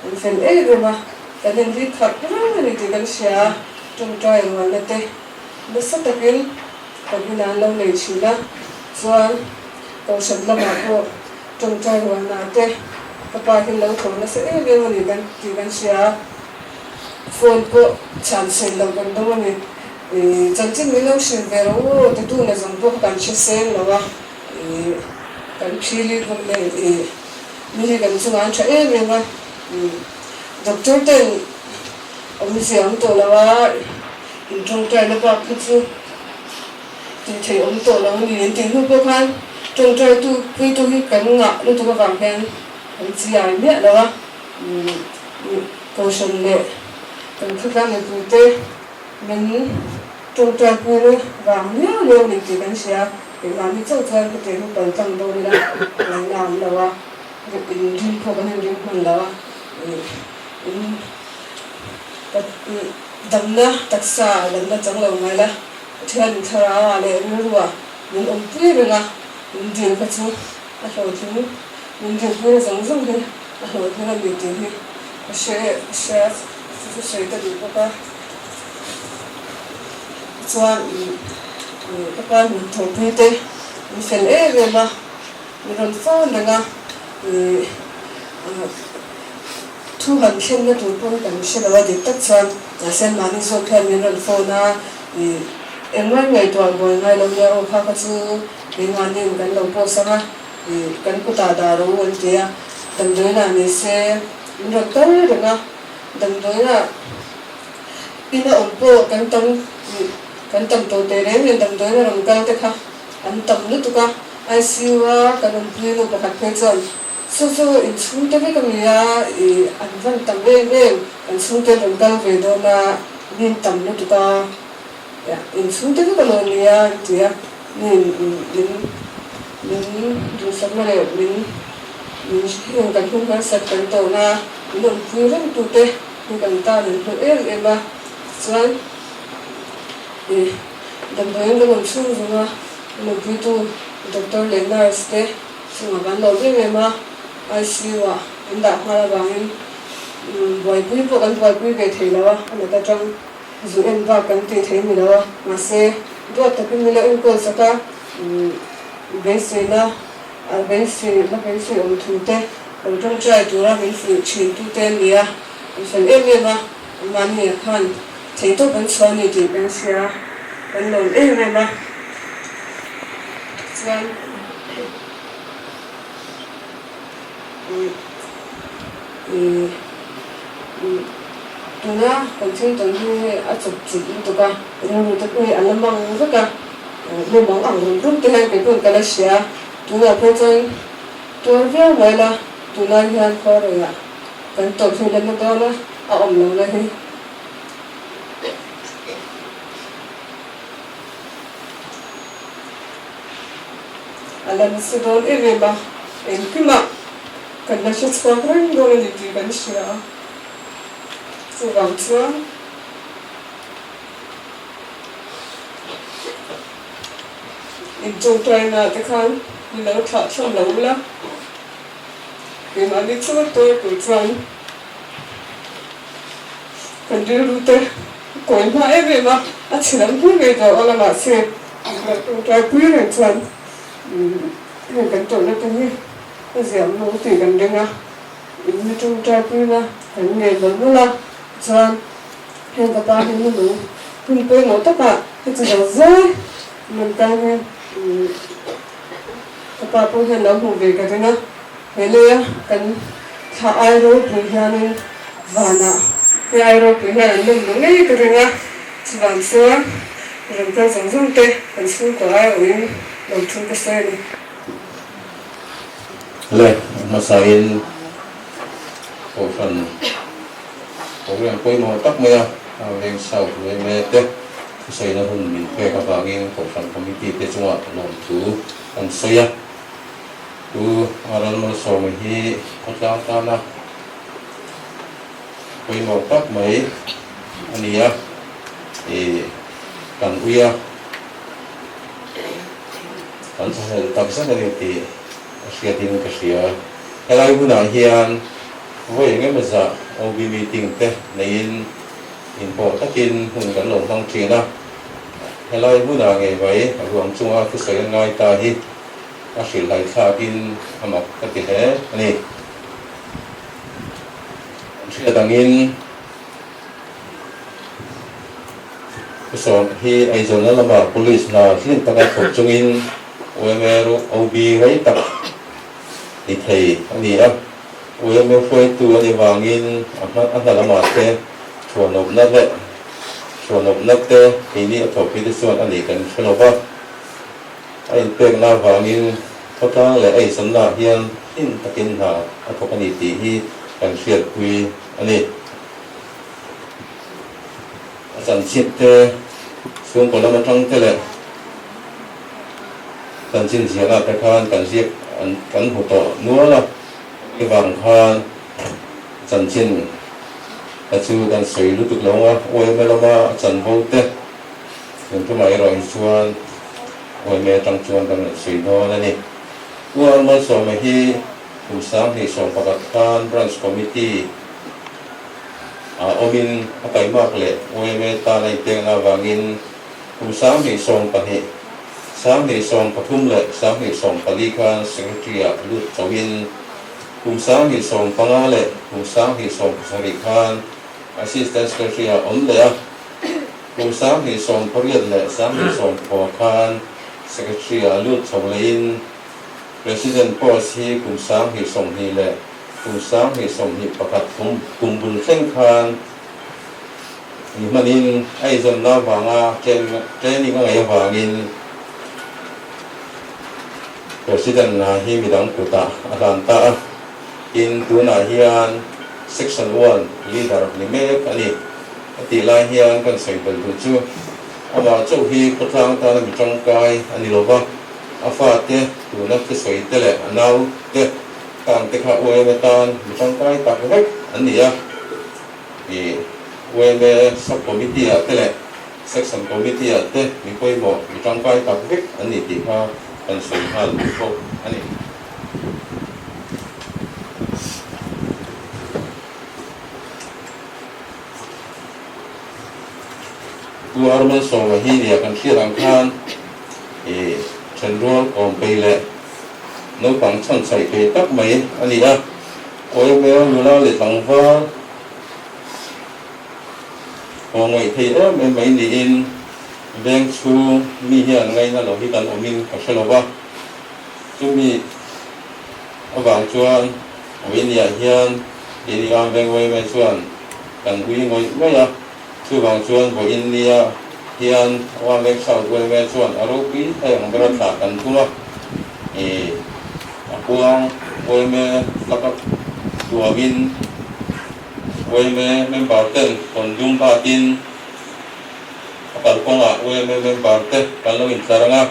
an fel em em a, kan inri kharh reng a ni tih kan hria a. Tawngtai rualna te nasa takin kan inah an lo nei thin a, chuan Kohhran lamah pawh tawngtai rualna te ka pa hian lo thaw nasa em em a ni kan tih kan hria a, phone pawh chhan chhen loh kan dawng a ni. Ih chanchin min lo hrilh ve rawh u ti tu na zawng pawh kha kan hre seng lo a, ih kan phili bawk nen ih mi hi kan chungah an tha em em a, ih doctor ten Awmzia awm tawh lo a, in tawngtaina bak kha chu tih theih awm tawh lo a ni an tih hnu pawh khan tawngtaitu puitu hi kan ngah lutuk avang hian kan chiai miah lo a, Kohhran leh kan khawtlang mipuite min tawngtai puina vang liau liau a ni tih kan hria, keimahni chauh chuan hetiang hi pal tlang dawn ila ngaihna awm lo a, inrin pawh kan inring hman lo a. In damna taksa damna chang lo ngai la, Pathian in thlarau ah leh rilru ah min awmpui reng a, min dil kha chu a hlawhtling, min dilpui na zawng zawng hi a hlawhtling a ni tih hi ka hre hria chu chu sawi ka duh bawk a. Tichuan ka pa hnathawhpui te min fel em em a, min rawn phone reng a, Thu han thlenna tur pawn kan hre lo a, dik tak chuan mahse mahni zawk hian min rawn phone a, ih engmah ngaihtuah buai ngai lo nia aw kha kha chu keimahniin kan lo post ang a, ih kan kutah dah ro an ti a, damdawiinah ni se min rawn kal reng a, damdawiinah ina awm pawh kan tam ih kan tam tawh teh reng reng damdawiina rawn kal te kha an tam lutuk a, ICU a kan awmpui nu pakhat phei chuan. Chu chu in chhungte vek a ni a, ih an van tam em em, kan chhungte an rawn kal ve dawn a, min tam lutuk a, in chhungte vek a lo ni a an ti a, mi min min duhsakna leh min min heng kan hun harsat kan tawn a, min awmpui reng tute hi kan tan an hlu em em a, tichuan ih damdawiin kan awm chhung zawng a, min awmpuitu doctor leh nurse te. Chungah kan lo em em a, ICU ah an dah nghal avangin buaipui pawh kan buaipui ve thei lo a, a nat atang zu en bak kan tih thei ni lo a, mahse duat takin min lo enkawl sak a, beiseina a beisei la beisei awm thu te lo tawngtai tura min fuih thin tu te an ni a, an fel em em a, mahni ah khan theihtawp an chhuah a ni tih kan hria a, kan lawm em em a, chuan. Tuna kan thil tawn hi hei a chawp chilh lutuk a, rilru te pawh hi a la mang vek a, mumang ang rum rum te hian kei pawn ka la hria, tunah phei chuan tuar viau mai la, tunai hian khuareiah kan tawp hi la na dawn a, a awm lo na hi. A la nasa dawn em em a, engkimah kan la hre chhuak reng dawn a ni tih kan hria a, chuvang chuan intawngtaina te khan min lo thlah thlawm lo ula. Keimahni chunga tuar tur chuan kan rilru te a kawi hma em em a, a chhe lam hmur ngei dawn ang a, mahse kan tawngtaipui reng chuan heng kan tawrhna te hi a ziam lo tih kan ring a, in mi tawngtaipuina kan ngei mawlh mawlh a, chuan heng ka pa hi nulung hun pawimawh takah heti zo zai man tan hi Ka pa pawh hian lo hmuh ve ka ring a, he leia kan thla ai ropui hianin vanah he ai ropui hian an lawm duh ngei ka ring a, chuvang chuan rawn kal zawng zawng te kan chhungkaw ai awhin lo thu ka sawi a ni. Le, hmasain Kohhran program pawimawh tak mai a, Veng South Veng te Thusawiina hun min pek avangin Kohhran Committee te chungah lawmthu kan sawi a. Pu Ralmalsawma hi khawtlang tana pawimawh tak mai a ni a, ih kan ui a, kan thlahlel tak zet a ni tih a hriatin ka hria. Helai hunah hian vawi eng emaw zah OB meeting te neiin Inpawh takin hun kan lo hmang thin a, helai hmunah ngei mai ruang chunga thusawi an ngai ta hi a hrilhhai thlakin a mak ka ti hle a ni. An hriat angin thusawm hi Aizawlna lama Police hna hlim taka thawk chungin UMA OB rei tak ni thei a ni a. UMA hruaitu a nih vangin a hna lamah te thuanawpna leh thuanawpna te keini a thawhpui te chuan a nih kan hre lo va. A inpekna avangin khawtlang leh a inzawmnaah hian hlim takin hna a thawk a ni tih hi kan hriatpui a ni. A chanchin te, chhungkaw lam atang te leh chanchin ziahna te khan kan ziak kan hmu tawh nual a. I vang khan chanchin ka chu kan sawi lutuk lo a, UMA lama chanvo te tun tumah erawh hi chuan UMA atang chuan kan rawn sawi dawn a ni. U Almalsawma hi kum 2011 khan Branch Committee ah awmin a kaimak leh UMA tan a inpekna avangin kum 2012 2013 leh 2014 khan Secretary-ah lut chauhin kum 2015 leh kum 2017 khan Assistant Secretary-ah awm leh a, kum 2018 leh 2019 khan Secretary-ah lut chho lehin President post hi kum 2020 leh kum 2021 kum bul thleng khan Ni hmanin a inzawnna avanga training a ngaih avangin President hi midang kutah a hlan ta a, tin tunah hian Section 1 leader ni mek a ni. A tih lai hian kan sawi bel duh chu amah chauh hi khawtlang tana mi tangkai a ni lova, a fate tuna thusawi te leh a naute tang te kha UMA tan mi tangkai tak vek an ni a. I UMA Sub Committee ah te leh Section Committee ah te mi pawimawh, mi tangkai tak vek an ni tih kha kan sawi nghal duh bawk a ni. Pu Armalsawma hi nia kan hriat ang khan i thenrual kawm pei leh naupang chhanchhaih thei tak mai a ni a. UMA nula leh tlangval Aw ngaih thei em em mai niin veng chhung mi hian ngaina lo hi kan awmin ka hre lo va, chumi avang chuan Awiniah hian keini ang veng uai mai chuan kan ui ngawih ngawih a, chuvang chuan vawiin nia hian Awang Veng South uai mai chuan a ropui thei ang bera thlah kan tum a, ih a kuang uai mai laka tuamin. Yma member ten rawn dum bakin a kalkawngah yma member te kan lo intlar ang a,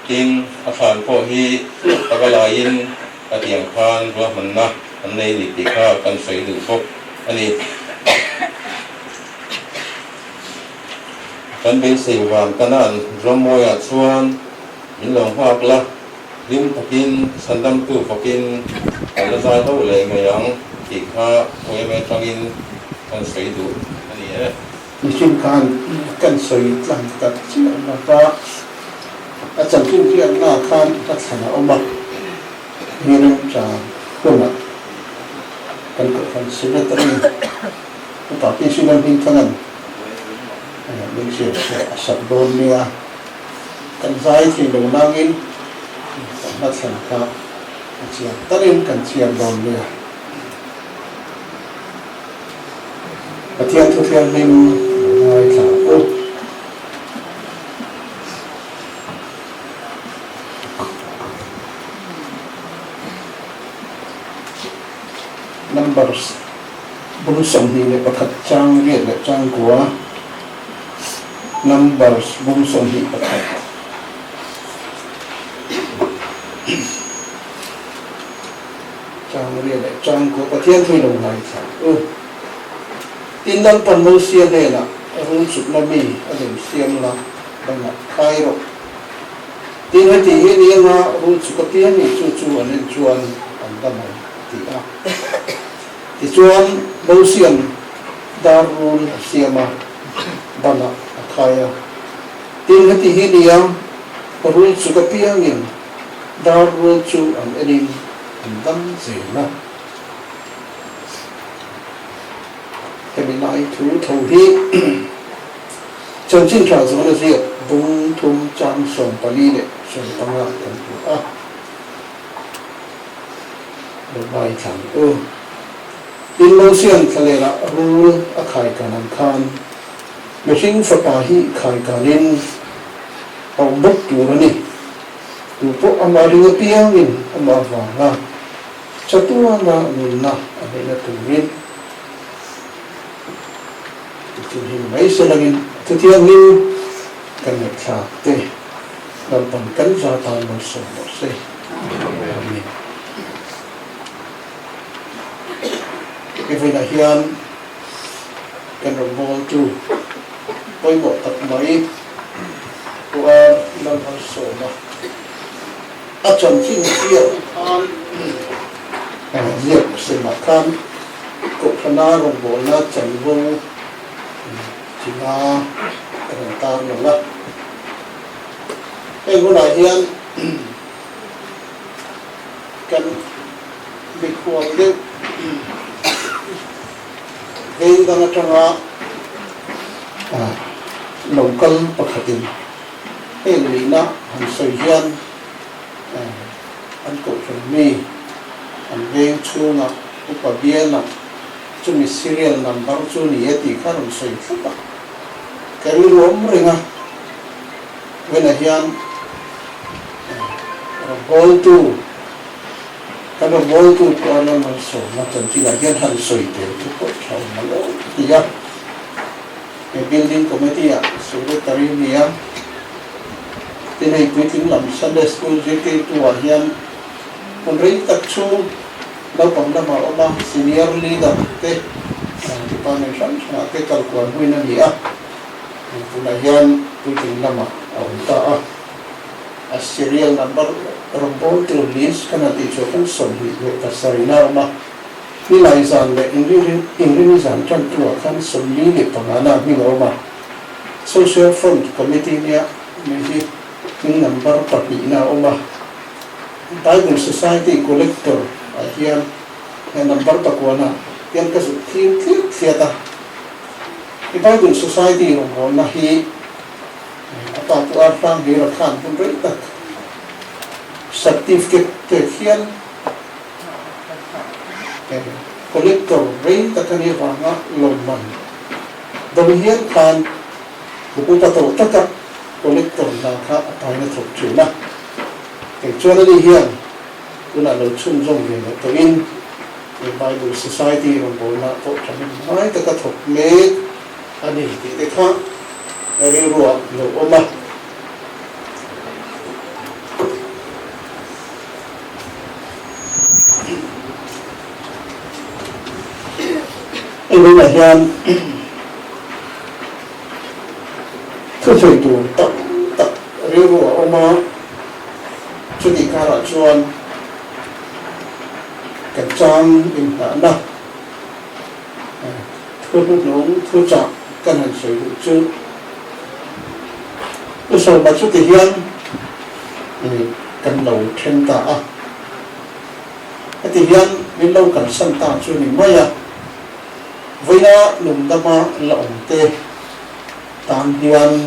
tin a thlan pawh hi taka laiin a tiang khan ruahmanna an nei ni tih kha kan sawi duh bawk a ni. Kan beisei vang kanan Rammawiah chuan min lo nghak la. Hlim takin Chhandamtu fakin kan la zai ho leh ngei ang tih kha yma atangin kan sawi duh a ni e. Mihring khan kan sawi tlang tak chiah lova, a chanchin hriatna khan ka thlan a awm a, mi remchang hunah kan kohhran secretary upa Pi Silam Hmingthanga'n min hriatchhuah a sak dawn nia. Kan zai thei lo nangin kan hmathlan kha a chiang takin kan chhiar dawn nia. Pathian Thuthianghlim lo ngaithla ang u. Numbers bung 21 chang riat leh chang kua. Numbers bung 21. Chang riat leh chang kua Pathian thui lo ngaithla u. Tin Lalpan Mosia hnenah rul chukna mi a lem siam la, bangah khai rawh. Tin heti hi ni anga rul chuk apiang in chu chu an en chuan an dam ang a ti a. Tichuan Mosia'n dar rul a siam a, banah a khai a. Tin, heti hi nia, rul chuk apiangin dar rul chu an enin an dam zel a. Hemi lai thu tho hi chanchin tha zawna ziak bung thum chang 14 leh 15 kan hmu a. Lo ngaithla ang u. Tin, Mosia'n thlalerah rul a khaikan ang khan mihring fapa hi khaikanin a awm bawk tur a ni. Tu pawh amah ring apiangin amah vanga chatuana nunna a neihna turin ti hi ni mai se langin thuthianghlim kan ngaihthlak te Lalpan kan za tan malsawm rawh se. Amen. Evawilah hian kan rawn bawltu pawimawh tak mai Puar Lalmalsawma a chanchin ziak khan ziak semah khan Kohhrana rawngbawlna chanvo chinga a rawn tar lo a. Heng hunah hian Kan mikhual deuh veng dang atanga lo kal pakhatin heng nihna han sawi hian an kohhran mi an veng chhunga upa biala chumi serial number chu ni e tih kha rawn sawi tlat a, ka rilru awm reng a, Tunah hian rawngbawltu, kan rawngbawltu pawh a malsawmna chanchinah hian han sawi tel chu pawh tha awm lo ti a. He building committee ah secretary a ni a, tin hei puitling lam Sunday school zirtirtu ah hian hun rei tak chhung naupang lamah a awm a, senior leader te department hrang hrangah te kalkual hmuin a ni a. Tunah hian puitling lamah a awm ta a, a serial number rawngbâwl tur list kan han tih chhuah khan 27 a awm a, Nilai zan leh Inrini zan ṭantu-ah khan 45 na hming a awm a, Social Front Committee nia mi hi hming number pahnih na a awm a, Bible Society Collector ah hian number pakuana hian ka zuk thlir thliat thliat a. I Bible Society rawngbawlna hi a pa pu Ar Hrang Hira khan hun rei tak certificate pek hian collector rei tak a nih avanga lawmman dawng hian khan pu upa tawh taka collector hna kha a paina thawk thin a. Kei chuan ani hian tunah lo chhunzawm ve leh tawhin He Bible Society rawngbawlna pawh thahnem ngai taka thawk mek a ni tih te kha rilruah lo awm a. Engvengah hian thusawi tur tam tak rilruah a awm a. Chutih karah chuan kan chang inhnahna thu hnuhnung thu chah kan han sawi duh chu U Sawma chuti hian kan lo then ta a. Heti hian min lo kalsan ta chu ni mai a, vawiina lungdama la awm te tan hian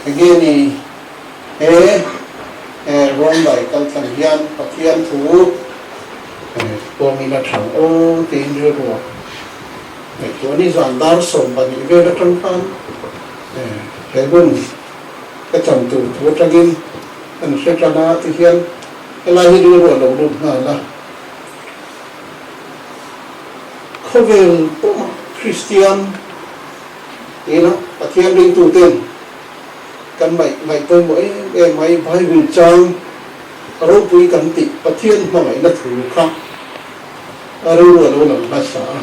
enge ni he ruangdai kaltlang hian Pathian thu pawngin a thang aw tiin rilru a ngaihtuah a ni. Zan dar 12 vel atang khan he hun ka chan tur thu atangin kan hre tan a ti hian Helai hi rilru a lo lut nghal a. Khawvel pawh Kristian ila Pathian ringtuten kan ngaih ngaih pawimawh em em mai Bible chang ropui kan tih Pathian hmangaihna thu kha a rilru a lo lang hmasa a.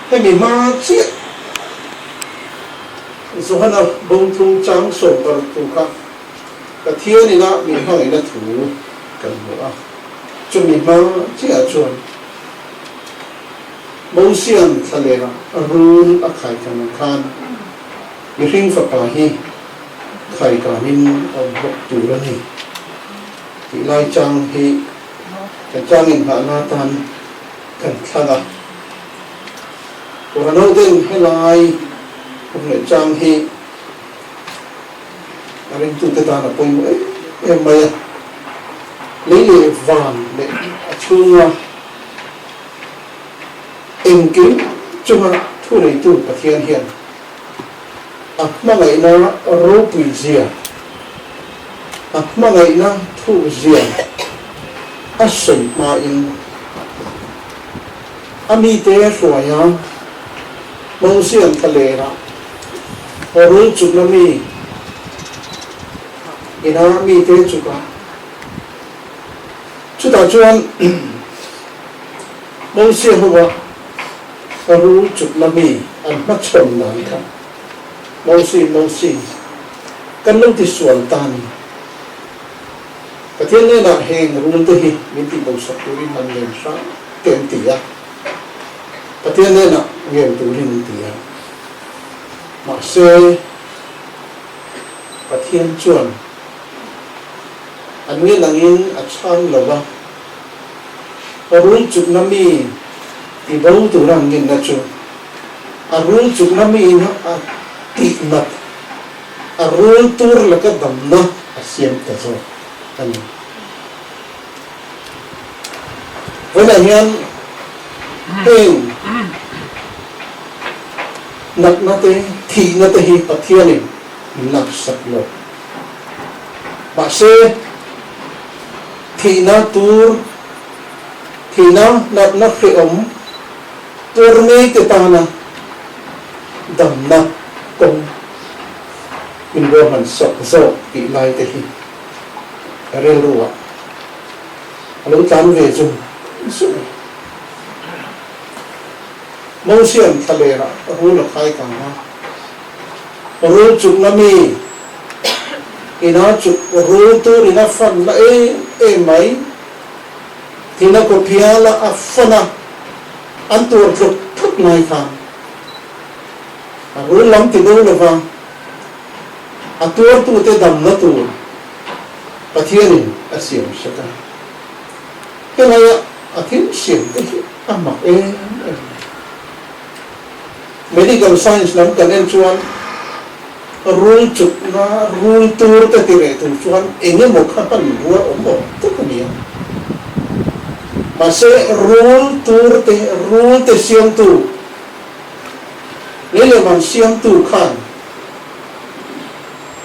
Hemi hma chiah Johana bawngthum chang 16 thu kha Pathian ina min hmangaihna thu kan hmu a, chumi hma chiah chuan Mosian thlalera rul a khai kan ang khan mihring fapa hi khai kanin a awm bawk tur a ni tih lai chang hi kan chang inghahna atan kan thlang a. Kohhranhoten helai hmun leh chang hi A ringtute tan a pawimawh em em mai a, lei leh van leh a chhunga engkim chunga thuneitu Pathian hian a hmangaihna ropui zia, a hmangaihna thuk zia a sawi hmain a mite hruaia Mosian thlalera Rul chukna mi ina mite chuk a, chutah chuan Mosia hova rul chukna mi an hmachhawn dan kha Mosi, Mosi, kan lo ti sual ta ni. Pathian hnenah heng rul te hi min tih bosak turin han ngen hrang te an ti a, Pathian hnenah ngen turin an ti a. Mahse, Pathian chuan an ngen angin a chhang lo va, rul chukna mi ti bo tura an ngenna chu a rul chukna miin a tihnat, a rul tur laka damna a siam ta zawk a ni. Vawiinah hian heng natna te, thihna te hi Pathianin min laksak lo. Mahse, thihna tur, thihna natna hrehawm tur ngei te tana damna kawng min ruahman sak zawk tih lai te hi rilru ah a lo tlan ve zung zung a. Mosian thlaler ah rul a khai kang a, rul chukna mi ina chuk rul tur in a fan na em em mai, thina kaw phial a a fan a, an tur tluk tluk lai khan a rul lam ti bo lova a tuartute damna tur Pathianin a siam hret a, helaia a thil siam te hi a mak em em mai. Medical science lam kan en chuan rul chukna, rul tur te ti reh tur chuan eng emaw kha hmanrua awm awm tak a ni a. Mahse rul tur te, rul te siamtu, lei leh van siamtu khan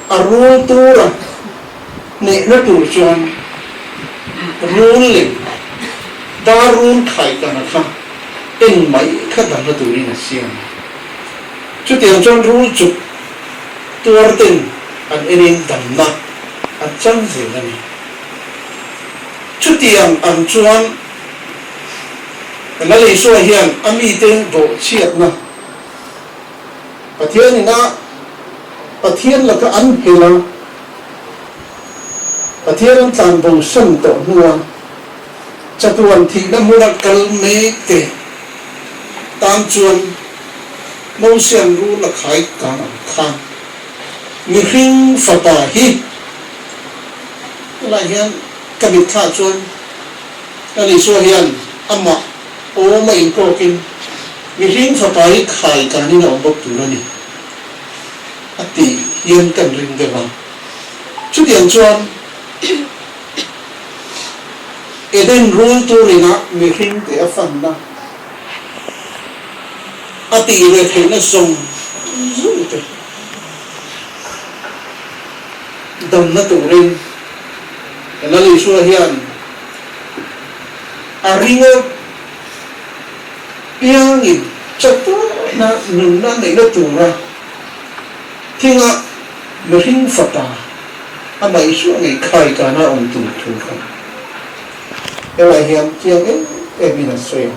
A rul tura hnehna tur chuan rul leh dar rul khaikana kha en mai kha damna turin a siam a. Chutiang chuan rul chuk tuar ten an enin damna an chang zel a ni. Chutiang ang chuan Laleisua hian a mite bawhchhiatna Pathian ina Pathian laka an hel a, Pathian an tlan bo san tawh hnua chatuan thihna hmuna kal mek te tan chuan Mosian rul a khai kang ang khan mihring fapa hi tunah hian ka mitthla chuan Lal Isua hian amah awm a inkawkin mihring fapa hi khai kanin a awm bawk tur a ni a tih hian kan ring deuh a. Chutiang chuan Eden rul turin a mihring te a fanna a tih ve theihna zawng zawng te damna turin Lal Isua hian a ring a piangin chatuahna nunna neihna tura thinga Mihring fapa amah Isua ngei khai kana awm tur thu kha helai hian chiang em em in a sawi a.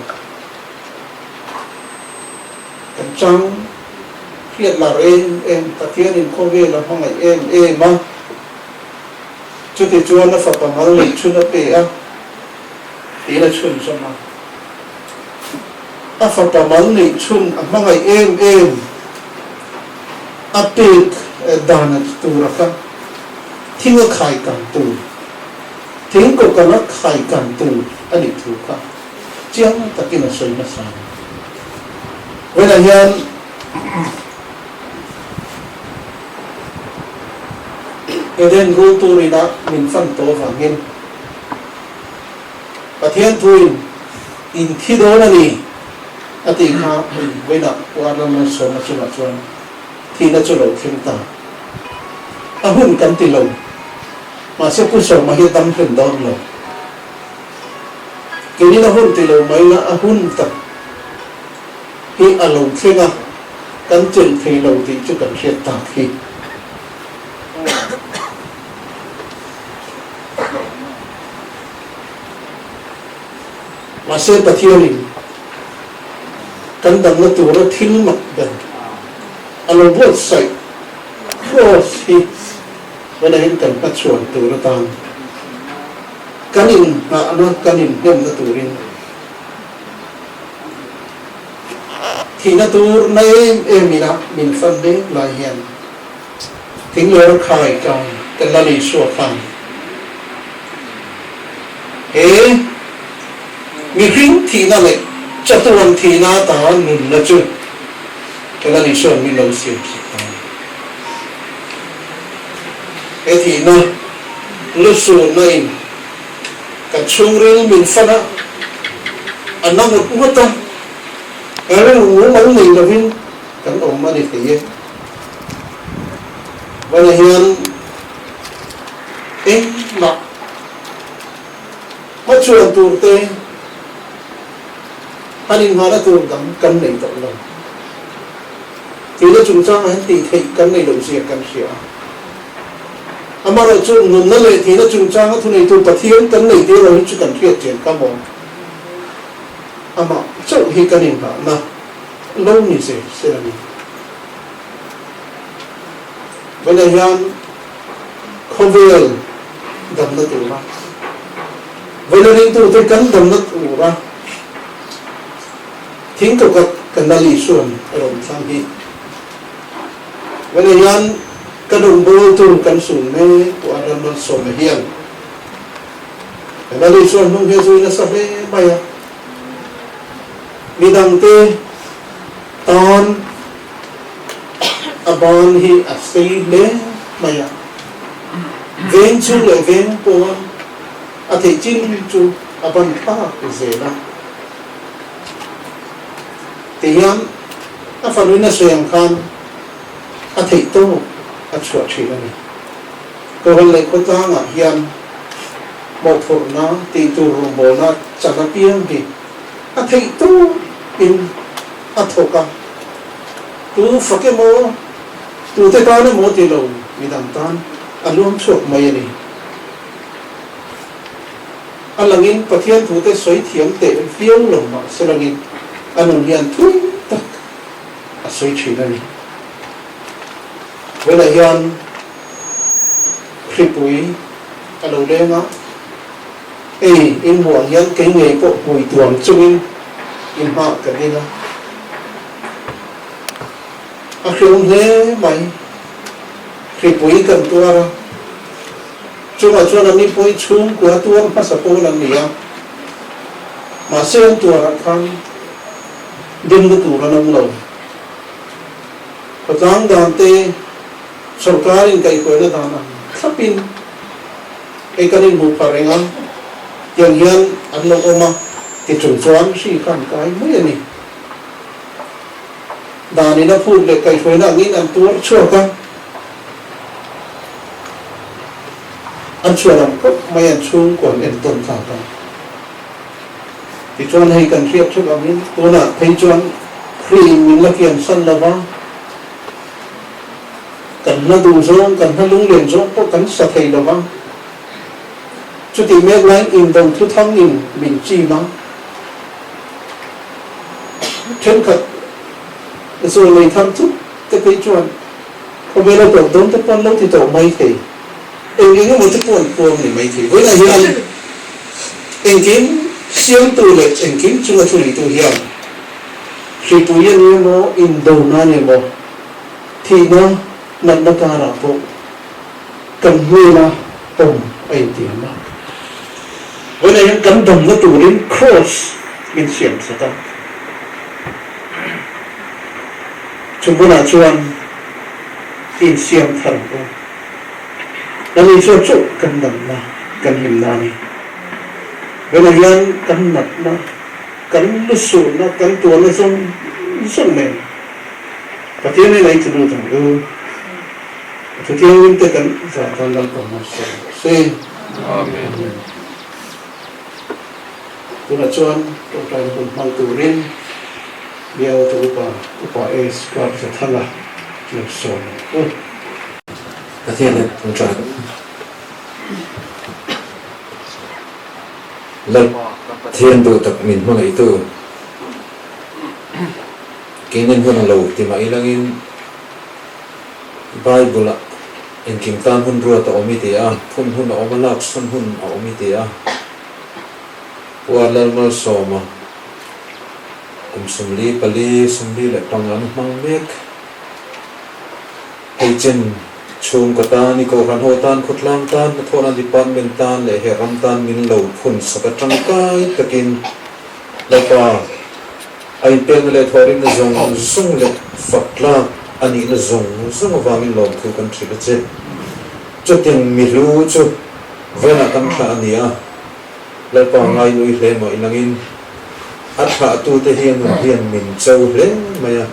Kan chang hriat lar em em Pathian in khawvel a hmangaih em em a, chuti chuan a fapa mal neih chhun a pe a tiin a chhun zawm a. A fapa mal neih chhun a hmangaih em em. A pek dan a tur a kha thing a khai kan tur, thing kawkal a khai kan tur a nih thu kha chiang takin a sawi hmasa a ni. Vawiinah hian Eden rul turin a min fan tawh avangin Pathian thuin in thi dawn a ni a tih kha hei vawiinah Pu Arnold Malsawma chungah chuan thihna chu lo thleng ta. A hun kan ti lo. Mahse Pu Sawma hi a dam hlen dawn lo. Keinin a hun ti lo mai la a hun tak hi a lo thleng a, kan chelh thei lo tih chu kan hriat tak hi. Mahse Pathianin kan damna tura thil mak ber a lo buatsaih Kraws hi vanahin kan hmachhuan tur atan kan inhnahna, kan inhnemna turin thihna tur na em em ina min fan mek lai hian Thinglawr khai kang ka Lal Isua khan he mihring thihna leh chatuan thihna ata nunna chu ka Lal Isua'n min lo siam sak ta a ni. He thihna lusunna in kan chhungril min fan a, a na ngut ngut a, rilru mumal nei lovin kan awm a ni thei e. Vana hian engmah hmachhuan tur te han inhmahna tur dang kan nei tawh lo. Tihna chungchangah hian tih theih kan nei loh zia kan hria a. Amaherawhchu nunna leh tihna chungchanga thuneitu Pathian kan nei tir lo hi chu kan hriat chian ka maw? Amah chauh hi kan inhmahna lo ni zel se a ni. Vawiinah hian khawvel damna tura, vawiina ringtute kan damna tura thing kawkat kan Lal Isuan a rawn thlang hi. Vawiinah hian ka rawngbawltu kan sun mek pawh a Lalmalsawma hian kan Lal Isuan hnung hi a zui nasa hle mai a. Midangte tan a ban hi a sei hle mai a, veng chhung leh veng pawn a theih chin chu a ban thlak zel a. Tihian a fanuin a sawi ang khan a theih tawk a chhuah thin a ni. Kohhran leh khawtlangah hian mawhphurhna tih tur rawngbawlna chan apiang hi a theih tawkin a thawk a, tu fak emaw, tute tan emaw ti lo midang tan a luang chhuak mai a ni. A langin Pathian thute sawi thiam teh viau lo mah se langin a nun hian thui tak a sawi thin a ni. Vawiinah hian hripui. ka lo leng a, ei in hmuh ang hian kei ngei pawh hmui tuam chungin in hmaah ka ding a. A hreawm hle mai. Hripui kan tuar a, chungah chuan an ni pawhin chhungkua tuar hmasa pawl an ni a, mahse an tuarah khan dimna tur an awm lo. Khawtlang dan te, sorkar inkaihhruaina dan ang thlapin hei kan inhmuh phah reng a, tiang hian an lo awm a ti chung chuan hri kha an kai mai a ni. Danin a phut leh kaihhruaina angin an tuar chhuak a, an chhuah lam khawp mai an chhungkaw an entawn thlak a. Tichuan hei kan hriat theuh angin tunah phei chuan Khrih in min la kian san lo va, kan hla duh zawng, kan hla lunglen zawng pawh kan sa thei lo va. Chutih mek laiin indo thuthang in min chim a. Thenkhat zawl nei thar thut te phei chuan khawvel a tawp dawn te pawh an lo ti tawh mai thei. Eng eng emaw te pawh an puang ni mai thei. Vawiinah hian engkim siamtu leh engkim chunga thuneitu hian hripui a ni emaw, indona a ni emaw, thihna natna karah pawh kan hnena awm a intiam a. Vawiinah hian kan damna turin Kraws min siam sak a. Chu hmunah chuan insiam thar ang u. Lani chuan chauh kan damna, kan hlimna a ni. Vawiinah hian kan natna, kan lusuhna, kan tuarna zawng zawng nen Pathian hnenah i tlu lut ang u. Thuthianghlim te kan zah tan Lalpa hmasa rawh se. Amen. Tunah chuan tawngtaina hun hmang turin Bialtu Upa, Upa S. Kapzathanga lo sawm ang u. Pathian leh tawngtai Lalpa Pathian duh tak min hmangaihtu keinin hun a lo ti mah ilangin Bible-ah engkim tan hun ruat a awm i ti a, phun hun a awm a, lak sawn hun a awm i ti a. Pu Lalmalsawma kum 44, 45 an hmang mek. Hei chen chhungkaw tan, i kohhran ho tan, khawtlang tan, hnathawhna department tan leh he ram tan min lo phun sak a tangkai takin Lalpa A inpekna leh thawhrimna zawng zawng leh fak tlak a nihna zawng zawng avangin lawmthu kan hrilh a che. Chutiang mihlu chu vawiinah kan thlah a ni a, Lalpa ngainui hle mah inangin a thlahtute hi a nun hian min cho hle mai a.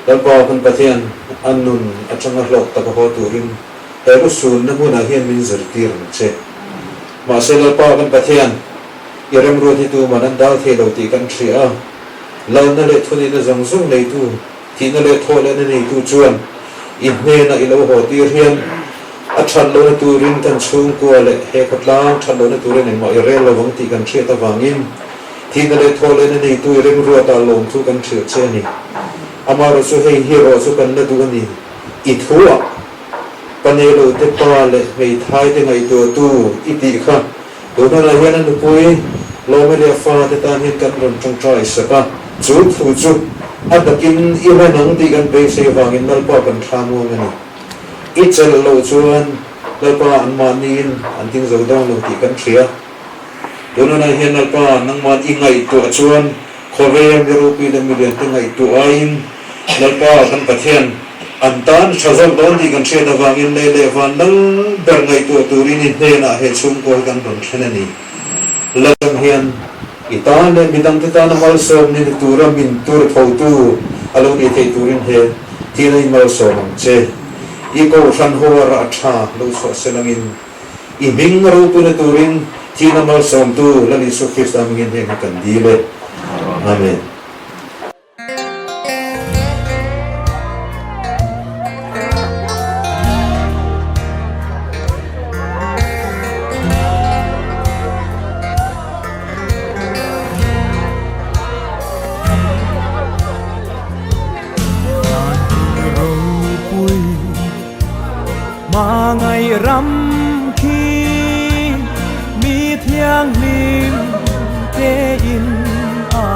Lalpa kan Pathian a nun atanga hlawk taka haw turin he lusunna hmunah hian min zirtir ang che. Mahse Lalpa kan Pathian, I remruat hi tuman an dal thei lo tih kan hria a, lalna leh thunihna zawng zawng neitu, thihna leh thawhlehna neitu chuan i hnenah i lo haw tir hian a that lohna turin kan chhungkua leh he khawtlang that lohna turin engmah i rel lovang tih kan hriat avangin thihna leh thawhlehna neitu i remruatah lawmthu kan hrilh che a ni. Amaherawhchu chu hei hi erawh chu kan la duh a ni. I thuah pa nei lo te pa leh hmeithai te ngaihtuahtu i tih kha Tunah hian a nupui Lawme leh a fate tan hian kan rawn tawngtai sak a, chu thu chu a takin i hre nang tih kan beisei avangin Lalpa kan thla muang a ni. I chelh loh chuan Lalpa anmahniin an ding zo dawn lo tih kan hria. Tunah hian Lalpa nangmah i ngaihtuah chuan khawvel mi ropui leh milian te ngaihtuah aiin Lalpa kan Pathian an tan tha zawk dawn tih kan hriat avangin lei leh van lal ber ngaihtuah turin i hnenah he chhungkaw hi kan rawn thlen a ni. Lalram hian i tan leh midangte tana malsawm ni ni tura min tur thotu a lo nih theih turin he thil a inmalsawm ang che. I kohhran ho a rah tha lo chhuah selangin i hming ropuina turin thihna malsawmtu Lal Isua Krista hmingin heng hi kan dil e. Amen. Ram khi. Mi thianghlim te in a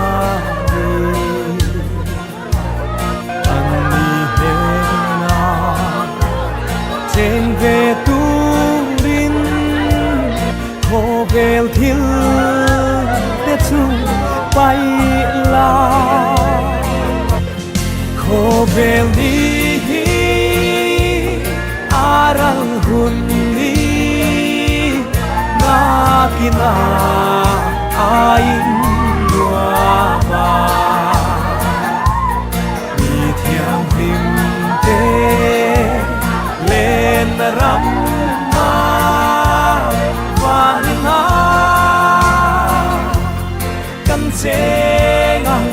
ni. An ni hnena cheng ve turin khawvel thil te chu paih la. Khawvel ni hi a ral hun ni nakina a in nuam a. Mi thianghlim te len ram a van in a kan cheng ang.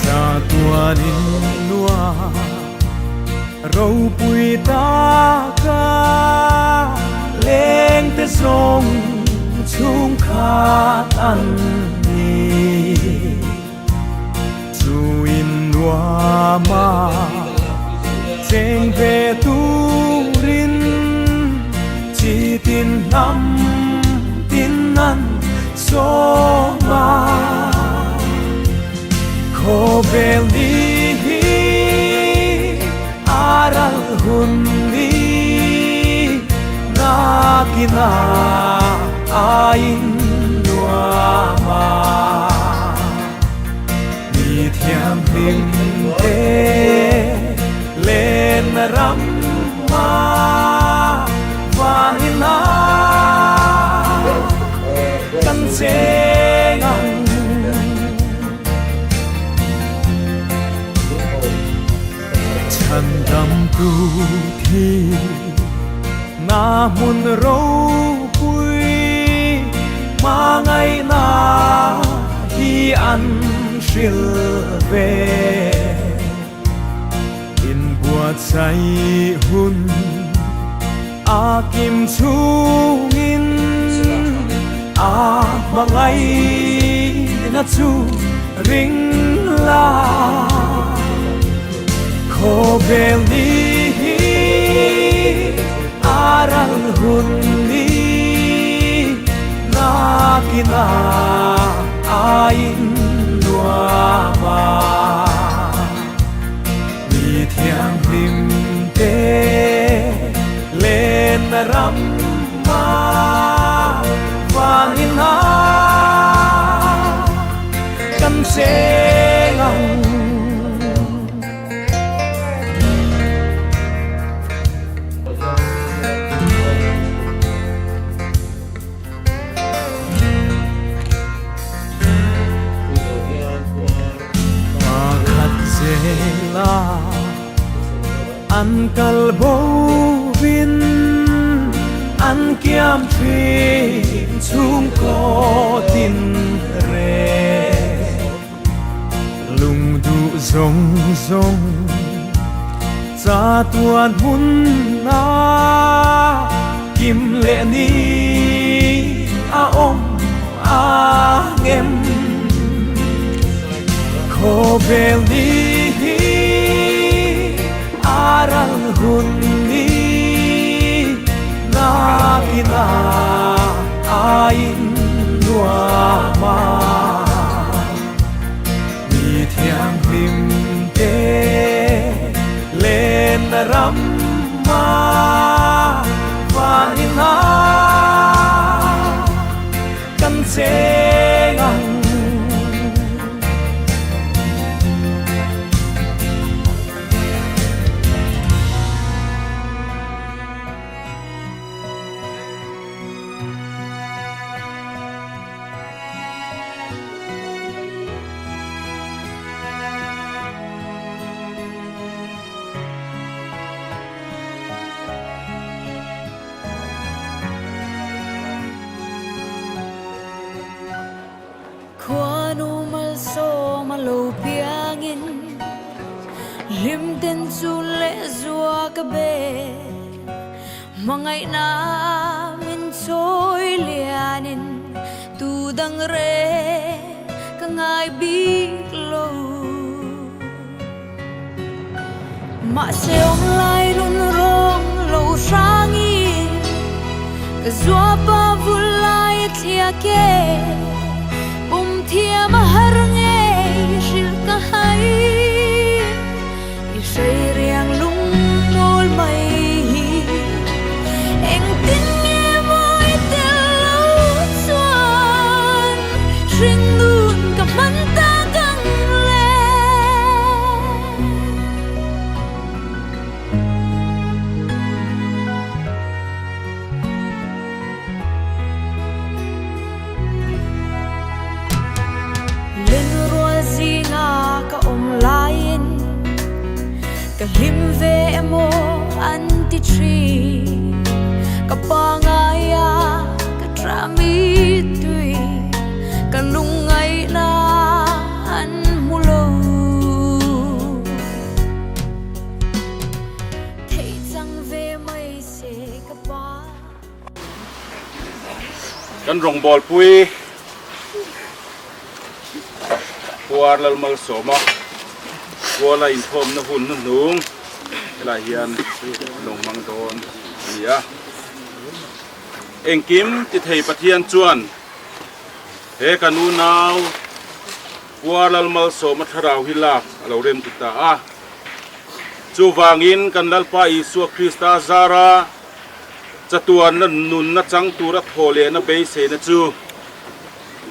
Chatuanin nua ropui taka leng te zawng chhungkhat an ni. Chuin nuama cheng ve turin chi tin hnam tin an sawm a. Khawvel ni hi a ral hun ni nakina a in nuam a. Mi thianghlim te len ram a van in a kan cheng ang. Chhan dam tu thi na hmun ropui hmangaihna hi an hril ve. Inbuatsaih hun a kim chungin a hmangaihna chu ring la. Khawvel ni hi a ral hun ni nakina a in nuam a. Mi thianghlim te len ram a van in a kan cheng ang. Pakhat zela an kal bo vin an kiam thin chhungkaw tin reng. Lungduh zawng zawng chatuan hmun a kim leh ni a awm ang em? Khawvel ni hi a ral hun ni nakina a in nuam a. Mi thianghlim te len ram a van in a kan cheng ang. Khuanu malsawm a lo piangin hlim ten chu leh zua ka be. Hmangaihna min chawi lianin tu dang reng ka ngai bik lo. Mahse awm lai nun rawng. lo hrangin ka zuapa vul lai a thliak e pum thiam a har ngei hrilh ka hai i hrei riang lung mawl mai hi engtin nge maw i tel lo chuan hringnun ka hman tak ang le. Lenrual zinga ka awm laiin ka hlim ve emaw an ti thin. Ka pangaia ka tah mittui ka lungngaihna an hmu lo. Theih chang ve mai se ka pa. Kan rawngbâwl pui Khuar Lalmalsawma Kuala inkhawmna hun hnuhnung helai hian lo hmang dawn a ni a. Engkim ti thei Pathian chuan he kan unau Khuar Lalmalsawma thlarau hi lak a lo rem ti ta a. Chuvangin kan Lalpa Isua Krista zara Chatuanna nunna chang tura thaw lehna beiseina chu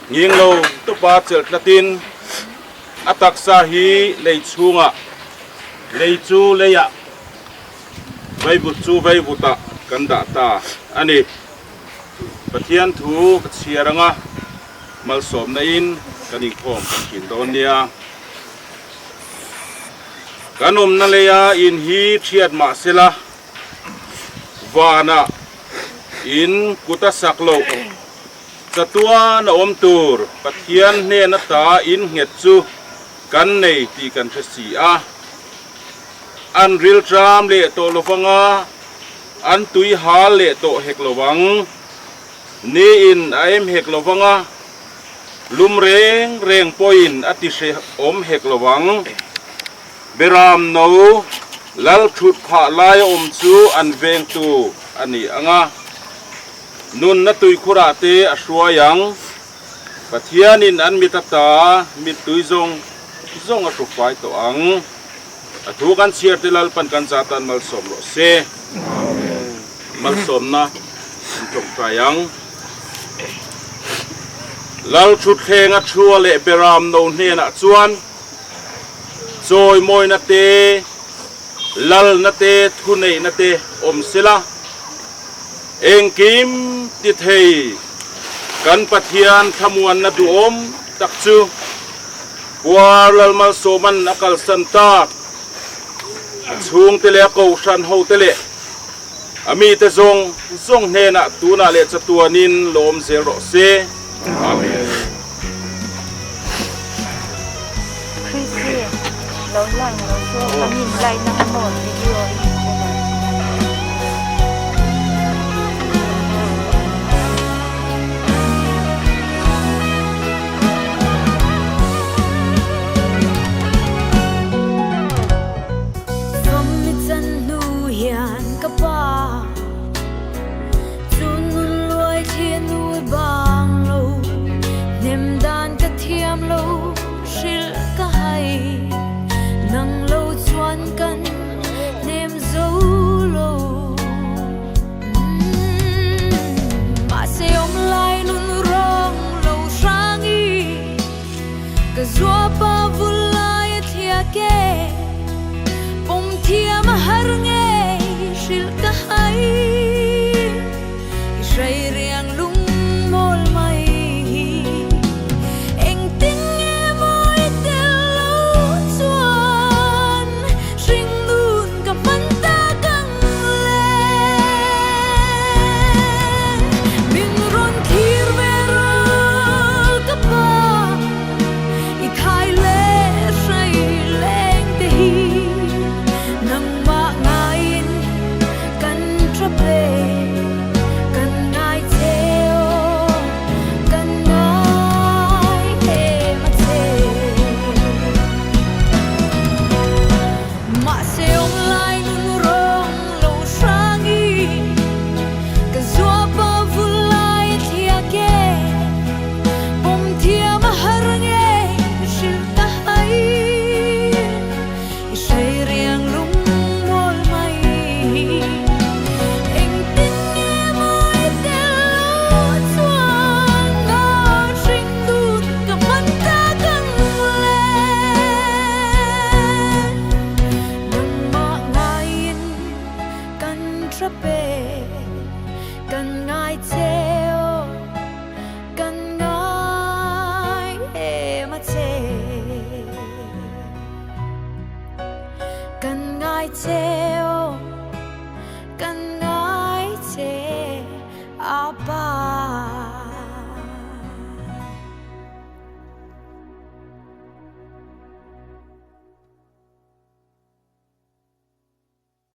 nghing lo tawpa chelh tlatin a taksa hi lei chhungah, lei chu leiah, vaivut chu vaivutah kan dah ta a ni. Pathian thu ka chhiar anga malsawmna in kan inkhawm kan thin dawn nia. Kan awmna leia in hi thiat mah sela. Vanah in kut a sak loh chatuan a awm tur Pathian hnen ata in nghet chu kan nei tih kan hre si a. An rilṭam leh tawh lovang a, an tui hal leh tawh hek lovang. Niin a em hek lovang a, lum reng reng pawhin a ti hrehawm hek lovang. Beram no lal thut phah lai a awm chu an vengtu a ni ang a, nunna tuikhurah te a hruai ang. Pathianin an mit ata mittui zawng zawng a hrufai tawh ang. A thu kan chhiar te Lalpan kan za tan malsawm rawh se. Malsawmna an tawngtai ang. Lal thutthleng a thua leh Beram no hnenah chuan. Chawimawina te, lalna te, thuneihna te awm sela, engkim ti thei kan Pathian thlamuanna duhawm tak chu Puar Lalmalsawma'n a kalsan tak. A chhungte leh a kohhran hote leh a mite zawng zawng hnenah tunah leh chatuanin lawm zel rawh se. Amen. Chrissy, lo lang lo chu kan in like na kha maw video in cover. Fammi chan hnu hian ka pa Chu nun luai thli nui bang lo hnem dan ka thiam lo hrilh ka hai nang lo chuan kan hnem zo lo Mahse awm lai nun rawng lo hrang i ka zuapa vul lai a thliak e pawm thiam a har ngei hrilh ka hai i hrei riang lung mawl mai hi engtin nge maw i tel lo chuan hringnun ka hman tak ang le min rawn thlir ve rawh ka pa i thai leh hrei leng. ngai che.